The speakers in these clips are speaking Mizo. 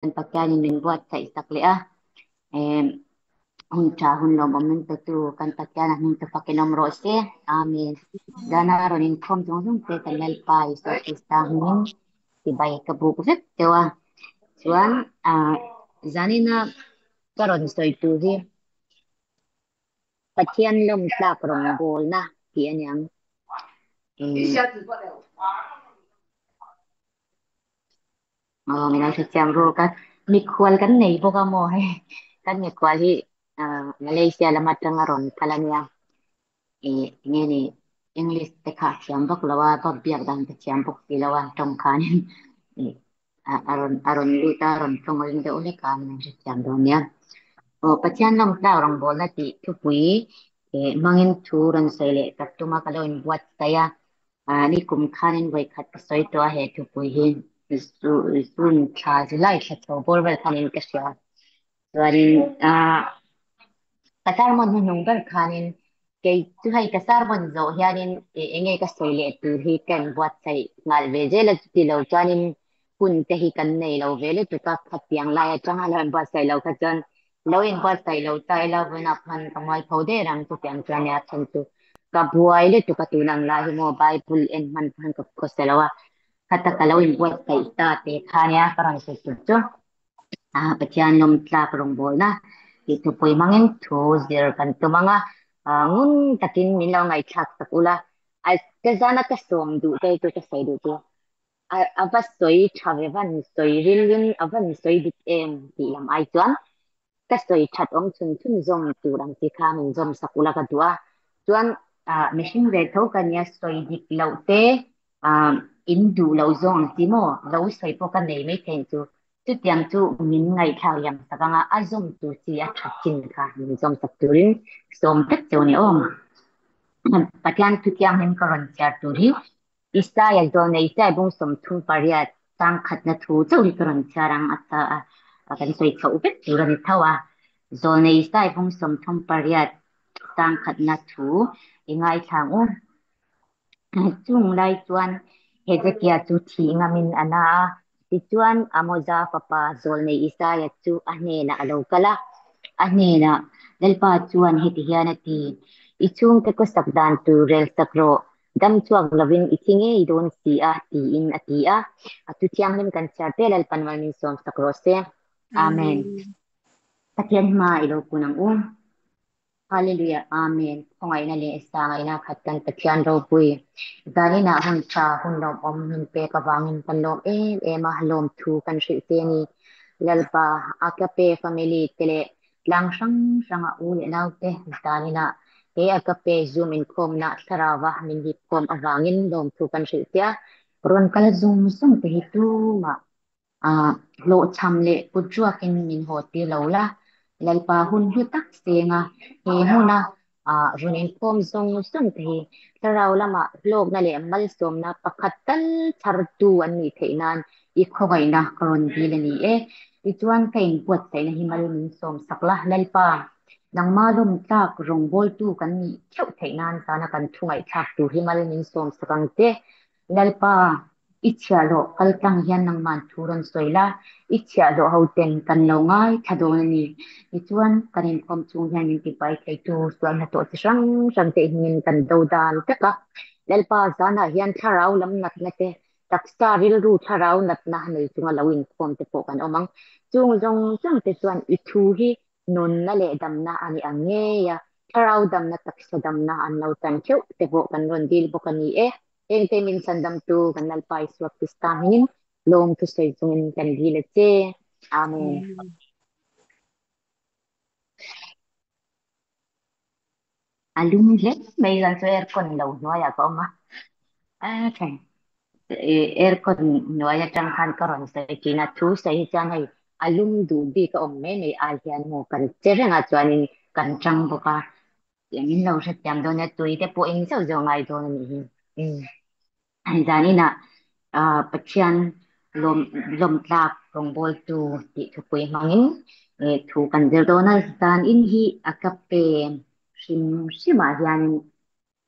Kan Pathianin min buatsaih sak leh a, hun tha hun lawmawm min petu kan Pathian a hming chu fakin awm rawh se. Amen. Zana rawn inkhawm zawng zawng te kan Lalpa Isua Krista hmingin chibai ka buk vek deuh a. Chuan zanina ka rawn sawi tur hi Pathian lawm tlak rawngbawlna tih a niang. Aw min lo hrethiam ru ka mikhual kan nei bawk a maw hei kan mikhual hi Malaysia lam atanga rawn kal a nia ih enge ni English te kha a thiam vak lo a va biak dan te thiam bawk si lo a tawng khanin ih a rawn a rawn lut a a rawn tawng ring deuh hlek a min lo hrethiam dawn nia. Aw Pathian lawmtlak rawngbawlna tih thupui eh hmangin thu rawn sawi leh tak tum a ka lo inbuatsaih a. Ni kum khanin vawi khat ka sawi tawh a he thupui hi June thla July thla chho bawr vel khanin ka hria. Chuanin ka sermon hnuhnung ber khanin kei chu hei ka sermon zawh hianin eng nge ka sawi leh tur hi ka inbuatsaih nghal ve zel a chuti lo chuanin hun te hi kan nei lo ve lutuk a khatiang lai atanga lo inbuatsaih lo kha chuan lo inbuatsaih lo ta ila vawiinah khan ka mualpho der ang chutiang chuan nia chhan chu ka buai lutuk a tun ang lai hi maw Bible en hman khan ka khawsa lo a khata ka lo inbuatsaih ta te kha nia ka rawn sawi tur chu ah Pathian lawm tlak rawngbawlna tih thupui hmangin thu zir kan tum ang a ah ngun takin min lo ngaihthlak sak ula a ka zana ka sawm duh te chu ka sawi duh chu a va sawi tha ve van sawi rilin a van sawi dik em tih lam ai chuan ka sawi that awm chhun chhun zawm tur ang chi kha min zawm sak ula ka duh a chuan mihring ve tho ka nia sawi dik loh te in duh loh zawng ang chi maw lo sawi pawh ka nei mai thei chu chutiang chu min ngaihthlak liam sak anga a zawm tur chi a that chin kha min zawm sak turin sawm vek cheu ni awm Pathian thutianghlim ka rawn chhiar tur hi Isaia zawlnei Isaiah bung 38 chang khatna thu chauh hi ka rawn chhiar ang a ta a kan sawi chhoh vek tur a ni tho a. Zawlnei Isaiah bung 38 chang khatna thu i ngaithla ang u. Chung lai chuan Hezekia chu thih ngamin a na a, tichuan Amoza fapa zawlnei Isaia chu a hnenah a lo kal a. A hnenah, Lalpa chuan heti hian a ti, I chhungte khawsak dan tur rel sak rawh, Dam chhuak lovin i thi ngei dawn si a, tiin a ti a. A thu thianghlim kan chhiar te Lalpan mal min sawm sak rawh se. Amen. Pathian hma i lo kun ang u. Hallelujah Amen. Khawngaihna leh sangaihna khat kan Pathian ropui. Zaninah hun tha hun lawmawm min pek avangin kan lawm em em a, lawmthu kan hrilh che a ni. Lalpa, Agape family te leh Tlang hrang hranga u leh naute zaninah he Agape Zoom inkhawmna thlarauva min hipkhawm avangin lawmthu kan hrilh tia, rawn kal zung zung te hi tumah hlawhchham leh kut ruakin min haw tir lo la, Lalpa hun hlu tak senga he hmuna rawn inkhawm zawng zawng te hi thlarau lama hlawkna leh malsawmna pakhat tal chhartu an nih theih nan i khawngaihna ka rawn dil a ni e. Tichuan ka inbuatsaihna hi mal min sawm sak la, Lalpa, nangma lawm tlak rawngbawltu kan nih theuh theih nan zana kan thu ngaihthlak tur hi mal min sawm sak ang che. Lalpa, i chhiahhlawh kal tlang hian nangman thu rawn sawi la, i chhiahhlawh ho ten kan lo ngaithla dawn a ni. Tichuan, kan inkhawm chung hian min tipai theitu sual hnathawh chi hrang hrang te hmingin kan do dan vek a. Lalpa, zanah hian thlarau lam natna te, taksa rilru thlarau natna nei chunga lo inkhawm te pawh kan awm ang. Chung zawng zawng te chuan i thu hi nunna leh damna a ni ang ngei a, thlarau damna taksa damna an lo chan theuh te pawh kan rawn dil bawk a ni e. Hengte min chhandamtu kan Lalpa Isua Krista hmingin lawm thusawi chungin kan dil a che. Amen. A lum hle mai zan chu aircon lo hnuaiah ka awm a. A tha. Aircon hnuai atang khan ka rawn sawi thin a, thu sawi hi chuan hei a lum duh bik a awm mai mai ai hian maw kan che reng a chuanin kan tang bawk a. Min lo hrethiam dawn a, tui te pawh eng zauh zauh ngai dawn a nih hi. Umm zaninah Pathian lawm lawmtlak rawngbawltu tih thupui hmangin thu kan zir dawn a, zanin hi a ka pe hrim hrimah hianin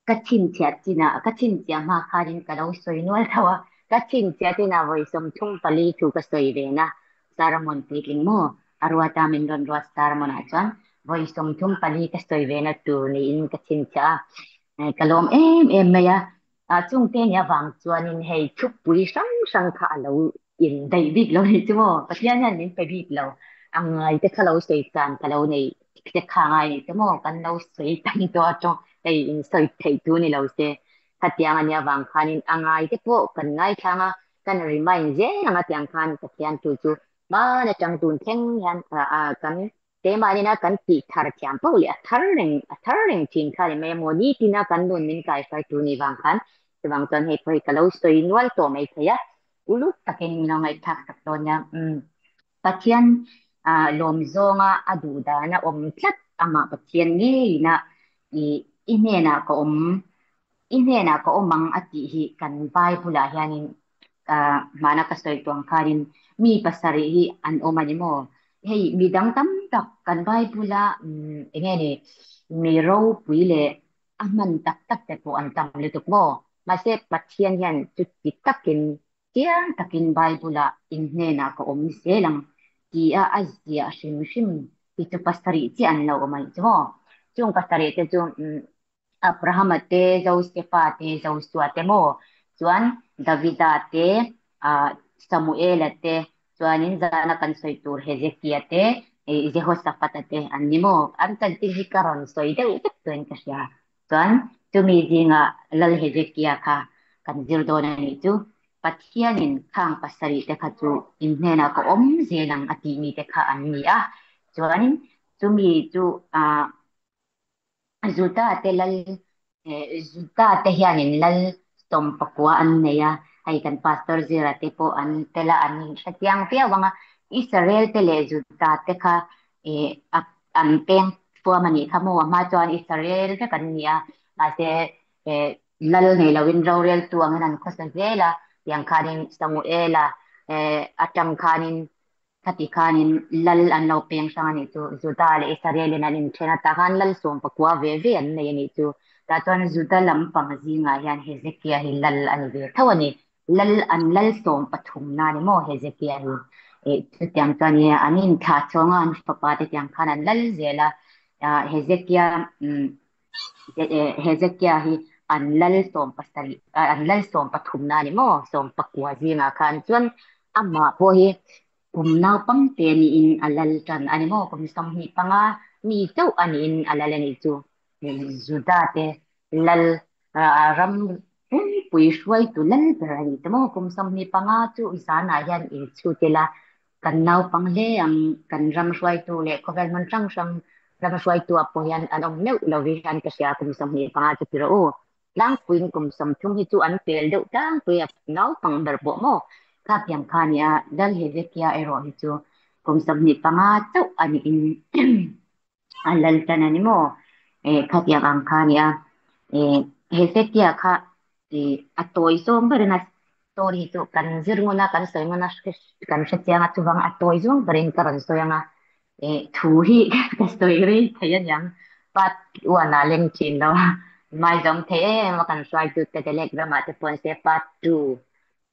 ka chhinchhiah chinah ka chhinchhiah hma khanin ka lo sawi nual tho a, ka chhinchhiah chinah vawi 34 thu ka sawi ve na. Sermon puitling maw? A ruata min rawn ruat sermon-ah chuan vawi 34 ka sawi vena tur niin ka chhinchhiah a, ka lawm em em mai a. Chungte nih avang chuanin hei thupui hrang hrang kha a lo indaih bik lo nih chu maw? Pathian hian min pe bik lo, a ngaite kha lo sawi tan ka lo nei te kha ngai nih chu maw? Kan lo sawi tam tawh a tawng hei insawi theih tu ni lo se. Khatiang a nih avang khanin a ngaite pawh kan ngaithlang a, kan remind zel ang a tiang khan Pathian thu chu hman atang tun thleng hian kan keimahnin a kan tih thar thiam poh leh a thar reng a thar reng thin kha ni mai a maw nitin a kan nun min kai hruai tur ni vang khan chuvang chuan hei pawh hi ka lo sawi nual tawh mai thei a uluk takin min lo ngaihthlak sak dawn nia umm Pathian lawm zawnga a duh dan a awm tlat amah Pathian ngeiin a i i hnenah ka awm I hnenah ka awm ang a tih hi kan Bible-ah hianin hmana ka sawi tuang khanin mi pasarih hi an awm a ni maw? Hei mi dang tam tak kan Bible-a eng nge ni mi ropui leh a hman tak tak te pawh an tam lutuk maw? Mahse Pathian hian chuti takin chiang takin Bible-ah in hnenah ka awm zel ang tia a ziah hrim hrim hi chu pasarih chiah an lo awm a nih chu maw? Chung pasarih te chu Abrahama te, Josefa te, Josua te maw? Chuan Davida te, Samuela te, chuanin zana kan sawi tur Hezekia te, Jehoshaphat-a te an ni maw? An chanchin hi ka rawn sawi deuh vek chuan ka hria. Chuan chumi zingah Lal Hezekia kha kan zir dawn a nih chu. Pathianin khang pasarih te kha chu in hnenah ka awm zel ang a tih mite kha an ni a. Chuanin chumi chu Juda te lal Juda te hianin lal 19 an nei a, hei kan Pastor Zira te pawh an tel a, an hrechiang viau ang a, Israel te leh Juda te kha an peng thuam a nih kha maw, a hma chuan Israel vek an ni a, mahse lal nei loin roreltu angin an khawsa zel a, tiang khanin Samuela atang khanin Khati khanin lal an lo peng hrang a nih chu. Juda leh Israel-in an inthen a, tah khan lal 19 ve ve an nei a nih chu. Tah chuan Juda lampang zingah hian Hezekia hi lal a ni ve tho a ni. Lal an lal 13 na ni maw Hezekia hi? Eh, chutiang chuan i an inthlah chhawng a, an fapa te tiang khan an lal zel a. Hezekia, umm, Hezekia hi an lal 17, an lal 13 na ni maw? 19 zingah khan chuan amah pawh hi kum naupangte niin a lal tan a ni maw? Kum 25 mi chauh a niin a lal a nih chu. Juda te lal ram pumpui hruaitu lal ber a ni ta maw? Kum 25 chu zanah hian inchhut ila kan naupang hle ang, kan ram hruaitu leh khawvel hmun hrang hrang ram hruaitu ah pawh hian an awm meuh lo hi hian ka hria kum 25 chu ti rawh u. Tlangpuiin kum 30 hi chu an pel deuh tlangpui a, naupang ber pawh maw? Kha piang kha a nia, Lal Hezekia erawh hi chu kum 25 chauh a niin a lal tan a ni maw? Eh, khatiang ang kha a nia. Eh, Hezekia kha eh, a tawi zawng berin a story hi chu kan zir ngun a, kan sawi ngun a, kan hre chiang a, chuvang a tawi zawng berin ka rawn sawi ang a. Eh, thu hi ka sawi rei thei a niang. Part one ah leng thin lo a, mai zawng thei em a kan hruaitu te Telegram ah te pawh an sawi a, part two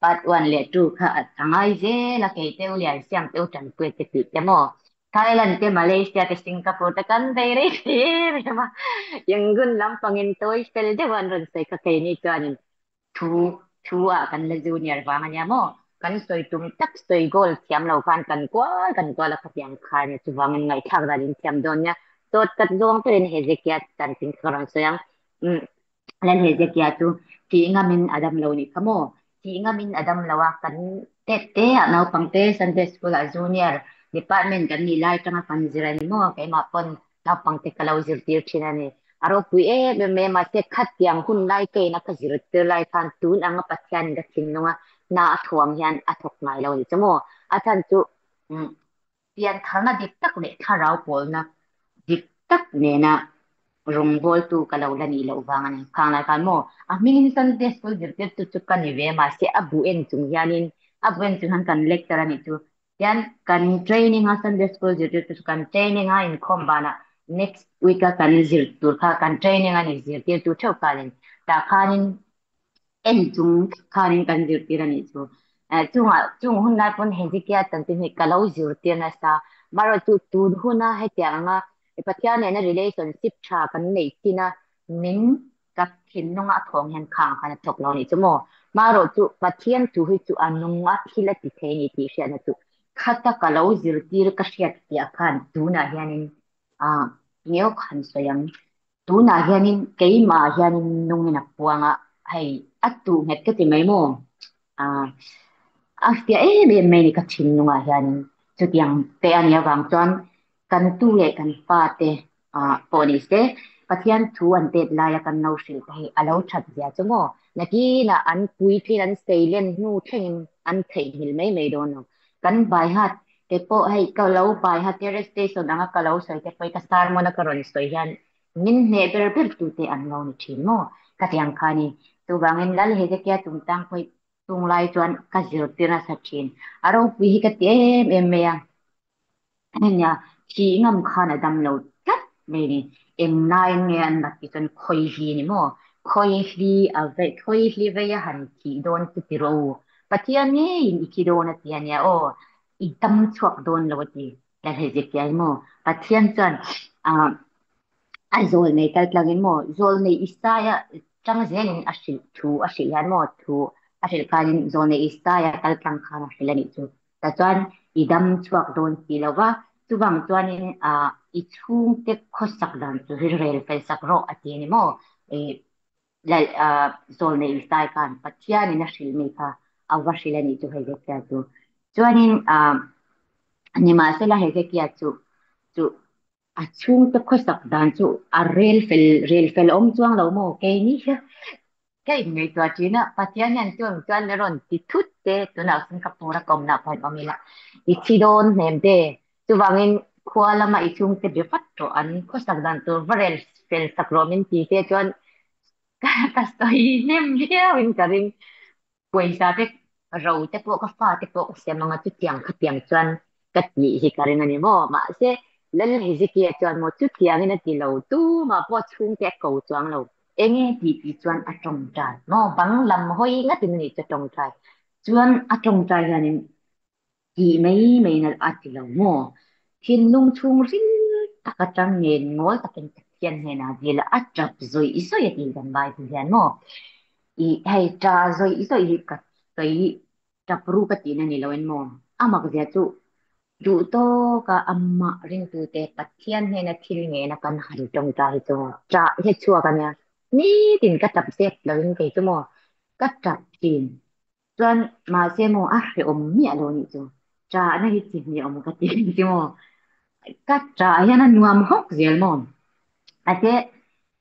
Part one leh two kha a ngai zel a, kei teu lian siam teu tanpui te tih te maw? Thailand te Malaysia te Singapore te kan vei rei thei em em a, Yangon lampangin tawi fel deuh an rawn sawi kha keini chuanin thu thu ah kan la junior vang ania maw? Kan sawi tum tak sawi goal thiam lo khan kan kual kan kual a khatiang khan chuvangin ngaihthlak dan in thiam dawn nia. Sawt kat zawng takin Hezekia chanchin kha ka rawn sawi ang. Umm. Lal Hezekia chu thih ngamin a dam lo nih kha maw? Thih ngamin a dam lo a, kan tet te ah naupangte Sunday School ah Junior Department kan nih lai atanga kan zir a ni maw? Keimah pawn naupangte ka lo zirtir thin a ni. A ropui em em mai a, mahse khatiang hun lai kein a ka zirtir lai khan tun anga Pathianin ka thinlung a hna a thuam hian a thawk ngai lo a nih chu maw? A chhan chu piantharna dik tak leh thlarau pawlna dik tak nena rawngbawltu ka lo la nih loh vang a ni. Khang lai khan maw a hmingin Sunday School zirtirtu chu ka ni ve mahse a bu en chung hianin a bu en chung hian kan lecture a nih chu hian kan training a Sunday School zirtirtu chu kan training a inkhawm banah next week a kan zir tur kha kan training a ni zirtirtu theuh khanin tah khanin en chung khanin kan zirtir a nih chu. Chungah chung hun lai pawn Hezekia chanchin hi ka lo zirtir nasa. Marawhchu tun huna hetiang anga Pathian nena relationship tha kan neih chin a, min ka thinlunga a thawng hian khang khan a thawk lo anih chu maw? Marawhchu Pathian thu hi chu a nung a, thil a ti thei a ni tih hriatna chu khata ka lo zirtir ka hriat piah khan tunah hianin ngeawk han sawi ang. Tunah hianin keimah hianin nungin a puang a, hei a tuh nghet ka ti mai maw? A fiah em em mai ni ka thinlungah hianin chutiang te a nih avang chuan kan tu leh kan fate pawh ni se Pathian thu an tet laia kan lo hrilh te hi a lo that zia chu maw? Nakinah an puitlin an seilen hnu thlengin an theihnghilh mai mai dawn lo. Kan baihat te pawh hei ka lo baihat terrace station anga ka lo sawi te pawh hi ka sermon a ka rawn sawi hian min hneh ber ber tu te an lo ni thin maw? Ka ti ang kha a ni. Chuvangin Lal Hezekia chungchang pawh hi chung lai chuan ka zirtir nasa thin. A ropui hi ka ti em em mai a. Nia, thih ngam khan a dam lo tlat mai ni. Eng nain nge an nat tih chuan khawi hli ni maw? Khawi hli a vei, khawi hli vei a han thih dawn chu ti rawh u. Pathian ngeiin i thi dawn a ti a nia aw, i dam chhuak dawn lo a ti. Lal Hezekia hi maw? Pathian chuan ah A zawlnei kal tlangin maw, zawlnei Isaia tang zelin a hrilh thu a hrilh hian maw, thu a hrilh khanin zawlnei Isaia kal tlang khan a hrilh a nih chu. Tah chuan i dam chhuak dawn si lo va, chuvang chuanin i chhungte khawsak dan chu hi rel fel sak rawh a ti a ni maw. Zawlnei Isai khan Pathianin a hrilh mi kha a va hrilh a nih chu Hezekia chu. Chuanin nimahsela Hezekia chu chu A chhungte khawsak dan chu a rel fel rel fel awm chuang lo maw? Keini hian ka inngaihtuah thin a, Pathian hian chuan chuan a rawn ti thut te, tunah Singapore a kawmna pawh an awm ila, i thi dawn hnem te, chuvangin khua lama i chhungte be vat rawh, an khawsak dan tur va rel fel sak rawh min ti te chuan ka sawi hnem viau in ka ring. Pawisa te ro te pawh ka fa te pawh ka siam anga chutiang khatiang chuan ka tih hi ka ring a ni maw? Mahse, Lal Hezekia chuan maw chutiangin a ti lo, tumah pawh chhungte a ko chuang lo. Enge tih tih chuan a tawngtai maw? Bang lam hawi ngatin a nih chu a tawngtai. Chuan a tawngtai hianin Tih mai mai nalh a ti lo maw? Thinlung chhung ril tak atang ngen ngawl takin Pathian hnenah dil a tap zawih zawih a tih kan Bible hian maw? Ih hei ta zawih zawih hi ka sawi tap ru ka tihna ni lo en maw? A mak zia chu duh tawka amah ringtute Pathian hnena thil ngena kan han tawngtai hi chu ṭah hi a chhuak a nia. Nitin ka tap zep loin kei chu maw ka tap thin. Chuan mahse maw a hrehawm miah lo nih chu. Ṭahna hi chi hniawm ka ti chu maw. Ka ṭah hian a nuam hawk zel maw. Mahse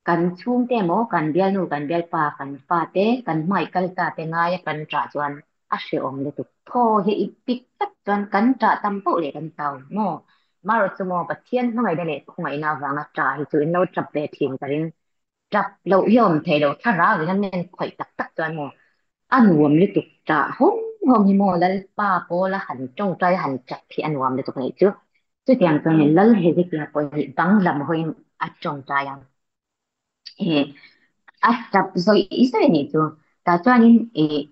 kan chhungte maw kan bialnu kan bialpa kan fate kan hmangaih kal ta te ngaia kan ṭah chuan a hrehawm lutuk. Thaw hi i pik tlat chuan kan ṭah tam poh leh kan tau maw. Marawh chu maw Pathian hmangaihna leh khawngaihna avanga ṭah hi chu in lo ṭap ve thin ka ring. Tap loh hi a awm thei lo, thlarau in a men khawih tak tak chuan maw a nuam lutuk tah hawm hawm hi maw Lalpa pawl a han tawngtai a han tap hi a nuam lutuk anih chu. Chutiang chuan in Lal Hezekia pawh hi bang lam hawiin a tawngtai a, eh a tap zawih zawih anih chu. Tah chuanin eh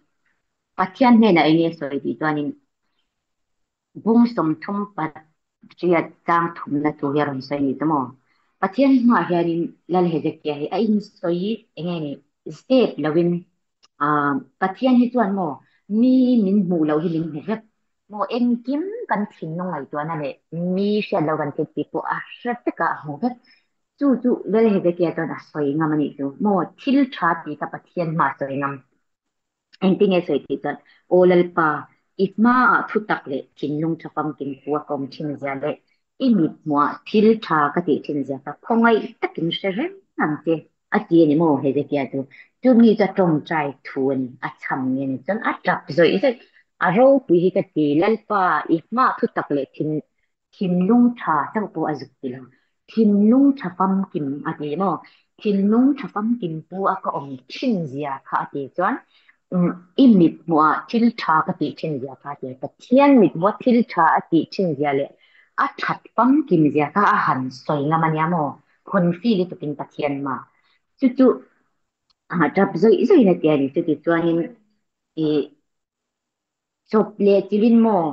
Pathian hnenah eng nge sawi tih chuanin Bung 30 pariat chang thumna thu hi a rawn sawi a nih chu maw? Pathian hmaah hianin Lal Hezekia hi a insawi eng nge ni zep loin Pathian hi chuan maw mi min hmuh loh hi min hmu vek maw engkim kan thinlung ngaihtuahna leh mi hriat loh kan thil tih pawh a hre vek a, a hmu vek. Chu chu Lal Hezekia chuan a sawi ngam a nih chu maw thil tha tih kha Pathian hmaah a sawi ngam. Engtinge sawi tih chuan, Aw Lalpa, i hmaah thutak leh thinlung tha famkim pu a ka awm thin zia leh i mit hmuah thil tha ka tih thin zia kha khawngaih takin hre reng ang che, a ti a ni maw Hezekia chu? Chu mi chu a tawngtai thu a ni, a chham nge ni chuan a tap zawih zawih. A ropui hi ka ti, Lalpa, i hmaah thutak leh thinlung tha chauh pawh a zuk ti lo. Thinlung tha famkim a ti maw? Thinlung tha famkim pu a ka awm thin zia kha a ti chuan i mit hmuhah thil tha ka tih thin zia kha a ti. Pathian mit hmuha thil tha a tih thin zia leh a that famkim zia kha a han sawi ngam a nia maw? Phunfi lutukin Pathian mah chu chu tap zawih zawih in a ti a ni. Chutichuanin i. Chawp leh chilhin maw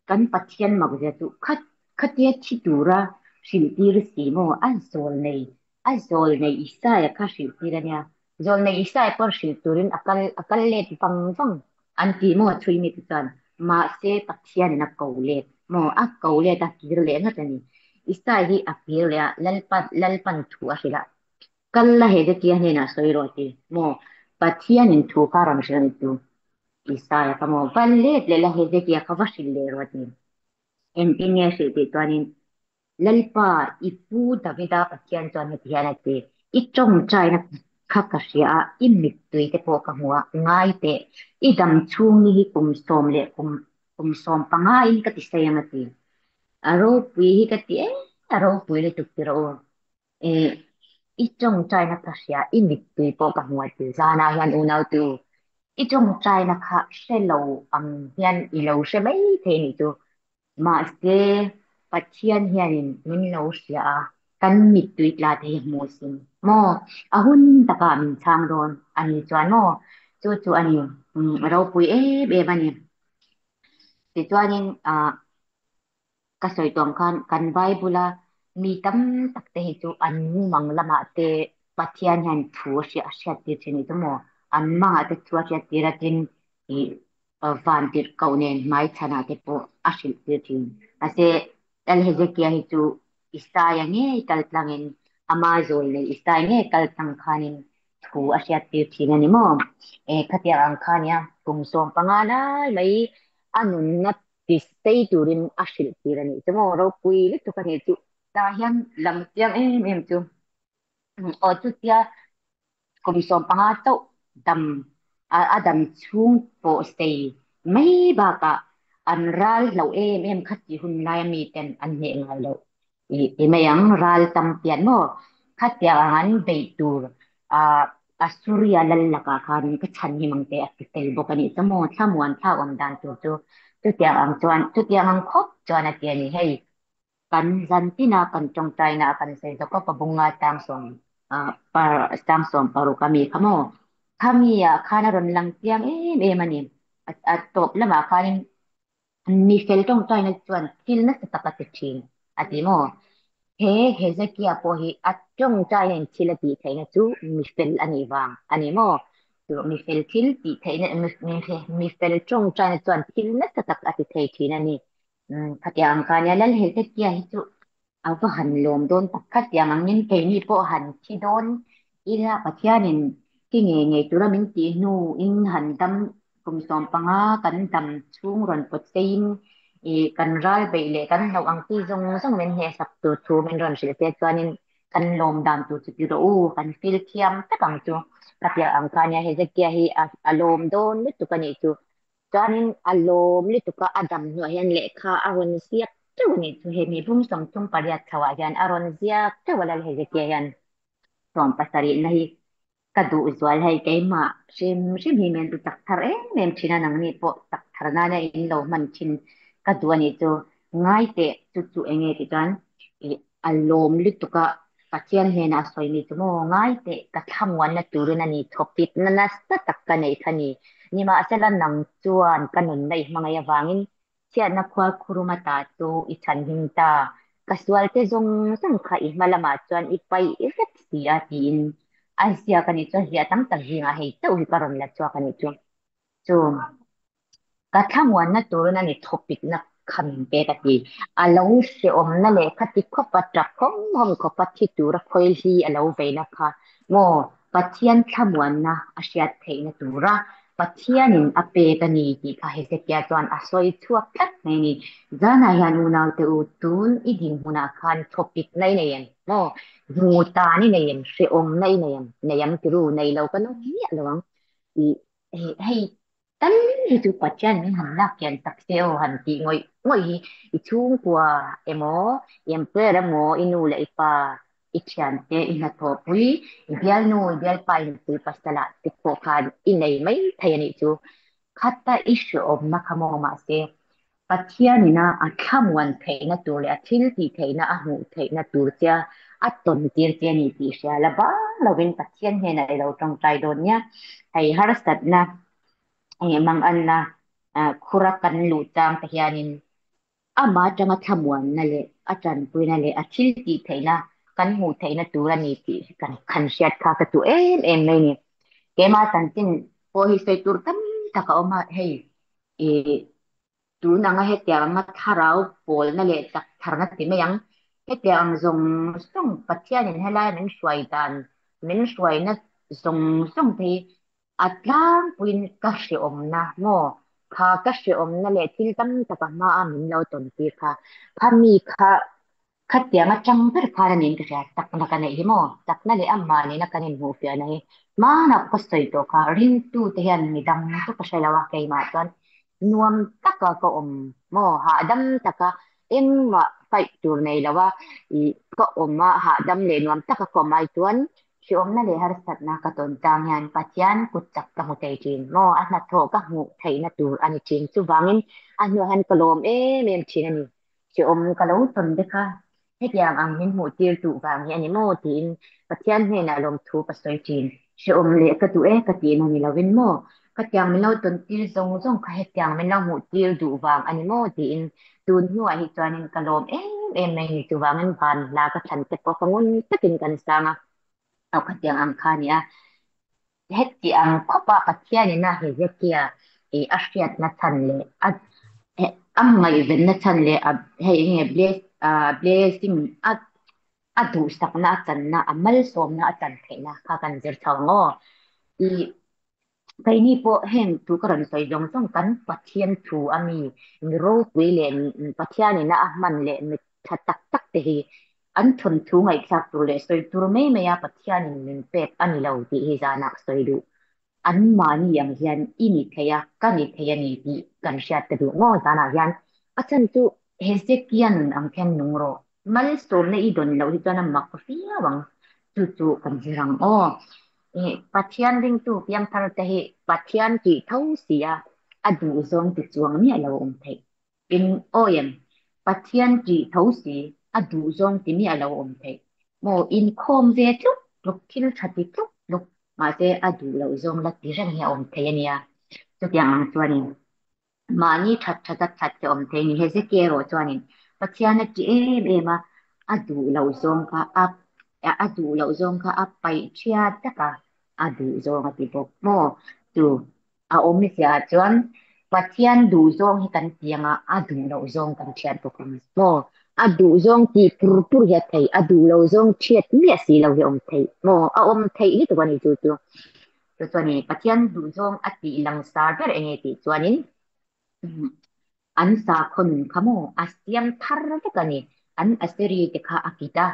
kan Pathian makzia chu khat khatia thi tura hrilhtir si maw? A zawlnei, a zawlnei Isaia kha hrilhtir a nia. Zawlnei Isaia pawh hrilh turin a kal a kal let vang vang an ti maw chhui mite chuan. Mahse Pathianin a ko let maw? A ko let a kir leh ngat a ni. Isaia hi a kir leh a, Lalpa Lalpan thu a hrilh a, Kal la Hezekia hnenah sawi rawh ti maw? Pathianin thu kha rawn hrilh a ni chu. Isaia kha maw? Va let leh la Hezekia kha va hrilh leh rawh ti. Engtin nge a hrilh tih chuanin, Lalpa, i pu Davida Pathian chuan heti hian a ti, I tawngtaina kha ka hria a, i mittui te pawh ka hmu a, ngai teh, i dam chhung ni hi kum sawm leh kum kum sawm panga in ka ti sei ang a ti. A ropui hi ka ti em, a ropui lutuk ti rawh u. Eh, i tawngtaina ka hria, i mittui pawh ka hmu a ti. Zanah hian unautu, i tawngtaina kha hre lo ang hian i lo hre mai thei nih chu. Mahse, Pathian hianin min lo hria a, kan mittui tla te hi hmu sin maw? A hun takah min chhang dawn a ni chuan maw? Chu chu a ni, ropui em em a ni. Tichuanin, ah, Ka sawi tuam khan kan Bible-a mi tam tak te hi chu an mumang lamah te Pathian hian thu a hriat a hriat tir thin a ni chu maw? An mangah te thu a hriat tir a tin ih vantirhkoh nen hmaichhanah te pawh a hrilh tir thin. Mahse Lal Hezekia hi chu Isaia ngei kal tlangin ama zawl nei Isaia ngei kal tlang khanin thu a hriat tir thin a ni maw? E khatiang ang kha nia kum 15 lai mai a nunna Ti stay turin a hrilh tir a nih chu maw ropui lutuk a nih chu. Tah hian lang chiang em em chu aw chutia kum 15 chauh dam a dam chhung pawh stay mai bakah an ral hlauh em em kha tih hun laia miten an hneh ngai loh I mai ang, ral tam pian maw? Khatiang ang an beih tur Assuria lal lakah khan ka chhan him ang te a ti tel bawk a nih chu maw? Thlamuan thlak awm dan tur chu chutiang ang chuan chutiang ang khawp chuan a ti a ni. Hei, kan zan tina kan tawngtaina a kan sawi zawk a, pabunga tlangsawm tlangsawm paruk a mi kha maw? Khami ah khan a rawn lang chiang em em a ni. A tawp lamah khanin Mi fel tawngtaina chuan thil nasa tak a ti thin, a ti maw? He Hezekia pawh hi a tawngtaina in thil a tih theihna chu mi fel a nih vang a ni maw? Chu mi fel thil tih theihna, mi fel tawngtaina chuan thil nasa tak a ti thei thin a ni. Khatiang ang kha nia, Lal Hezekia hi chu A va han lawm dawn tak khatiang angin keini pawh han thi dawn ila Pathianin thi ngei ngei tura min tih hnuin han dam kum 15 kan dam chhung rawn pawt seiin ih kan ral beih leh kan hlauh ang chi zawng zawng min hnehsak tur thu min rawn hrilh te chuanin kan lawm dan tur chu ti rawh u kan feel thiam tak ang chu khatiang ang kha nia Hezekia hi a lawm dawn lutuk a nih chu. Chuanin a lawm lutuk a, a dam hnuah hian lehkha a rawn ziak teuh a nih chu. He mi bung 38 chhoah hian a rawn ziak teuh a Lal Hezekia hian 70na hi ka duh zual hei keimah hrim hrim hi min chak thar em em thin a, nangni pawh chak thar nana in lo hman thin ka duh a nih chu. Ngai teh chu chu eng nge tih chuan ih A lawm lutuk a, Pathian hnenah a sawi mi chu maw ngai teh ka thlamuanna turin a ni thawkitna nasa tak ka neih kha ni. Nimahsela nang chuan ka nunna i hmangaih avangin chhiatna khual khuruma ta chu i chhanhim ta. Ka sualte zawng zawng kha i hma lamah chuan i paih vek si a tiin a ziak a nih chuan ziah tam tak zingah hei chauh hi ka rawn la chhuak a nih chu. Chu. Ka thlamuanna turin a ni thawpikna kha min pek a ti. A lo hrehawmna leh khati khawpa tap hawm hawm khawpa thi tura khawihli a lo veina kha maw Pathian thlamuanna a hriat theihna tura Pathianin a pek a ni tih kha Hezekia chuan a sawi chhuak tlat mai a ni. Zanah hian unaute u, tun i dinhmunah khan thawpikna i nei em? Maw hmu tan i nei em? Hrehawmna i nei em? Nei ang tiru, nei lo ka nawm miah lo ang tih hei Tal hi chu Pathian min han lak kian tak se aw han tih ngawih ngawih hi i chhungkua emaw, i employer emaw, i nu leh i pa, i thiante, i hnathawhpui, i bialnu, i bialpa, i nupui pasal ah te pawh khan i nei mai thei a nih chu. Khata i hrehawmna kha maw mahse Pathianina a thlamuan theihna tur leh a thil tih theihna a hmuh theihna tur che a tawn tir che a ni tih hria la bang lovin Pathian hnenah i lo tawngtai dawn nia. Hei harsatna, eng mang anna, Khura kan luh chang te hianin amah atanga thlamuanna leh a tanpuina leh a thil tih theihna kan hmuh theihna tur a ni tih kan kan hriat kha ka duh em em mai ni. Keimah chanchin pawh hi sawi tur tam tak a awm a, hei i Tun anga hetiang anga thlarau pawlna leh chak tharna ti mai ang. Hetiang ang zawng zawng Pathianin helai min hruai dan, min hruaina zawng zawng te hi a tlangpuiin ka hreawmna maw? Kha ka hreawmna leh thil tam taka hmaa min lo tawn tir kha, kha mi kha Khatiang atang ber khan a niin ka hria, takna ka neih hi maw? Takna leh amah nena kan inhmuhfiahna hi hmanah ka sawi tawh kha, ringtute hian midang chu ka hre lo a, keimah chuan nuam taka ka awm maw? Hahdam taka engmah fight tur nei lo a ih ka awm a, hahdam leh nuam taka ka awm ai chuan hriawmna leh harsatna ka tawn chang hian Pathian kut chak ka hmu thei thin maw? A hnathawh ka hmuh theihna tur a ni thin, chuvangin a hnuah hian ka lawm em em thin a ni. Hrehawm ka lo tawn te kha hetiang ang min hmuh tir duh vang hi a ni maw tiin Pathian hnenah lawmthu ka sawi thin. Hrehawm leh ka duh e ka tihna ni lovin maw khatiang min lo tawn tir zawng zawng kha hetiang min lo hmuh tir duh vang a ni maw tiin tun hnuah hi chuanin ka lawm em em mai ni. Chuvangin van hla ka thlan te pawh ka ngun takin kan sang a, aw khatiang ang kha a ni a. Heti ang khawpa Pathianin a Hezekia i a hriatna chhan leh a a ngaihvenna chhan leh a hei enge bless blessing a a duhsakna a channa a malsawmna a chan theihna kha kan zir chho ang aw. I keini pawh heng thu ka rawn sawi zawng zawng kan Pathian thu a mi mi ropui leh Pathianin a a hman leh mi tha tak tak te hi An thawnthu ngaihthlak tur leh sawi tur mai mai a Pathianin min pek a ni lo tih hi zanah ka sawi duh. Anmahni ang hian i ni thei a, ka ni thei a ni tih kan hriat ka duh maw zanah hian. A chhan chu Hezekia nun ang khian nung rawh. Malsawmna i dawn loh hi chuan a mak viau ang. Chu chu kan zir ang aw. Pathian ringtu piangthar te hi Pathian tih tho si a, a duhzawng ti chuang miah lo awm theih. In awi em? Pathian ṭih tho si, a duh zawng ti miah lo awm theih maw? Inkhawm ve tluk tluk, thil ṭha ti tluk tluk, mahse a duh loh zawng la ti reng hi a awm thei a nia. Chutiang ang chuanin mahni ṭhat ṭhat a ṭhat hi a awm thei a ni. Hezekiah erawh chuanin Pathian a ṭih em em a, a duh loh zawng kha a a duh loh zawng kha a paih ṭhiat tak a, a duh zawng a ti bawk maw? Chu A awm ziah chuan Pathian duh zawng hi kan ti anga a duh loh zawng kan thiat bawk ang maw? A duh zawng tih pur pur hi a theih, a duh lo zawng thiat miah si lo hi a awm theih maw? A awm theih lutuk a ni chu chu. Chu chuan i Pathian duh zawng a tih langsar ber enge tih chuanin An sakhaw nun kha maw a siam thar vek a ni. An Assyri te kha a kit a,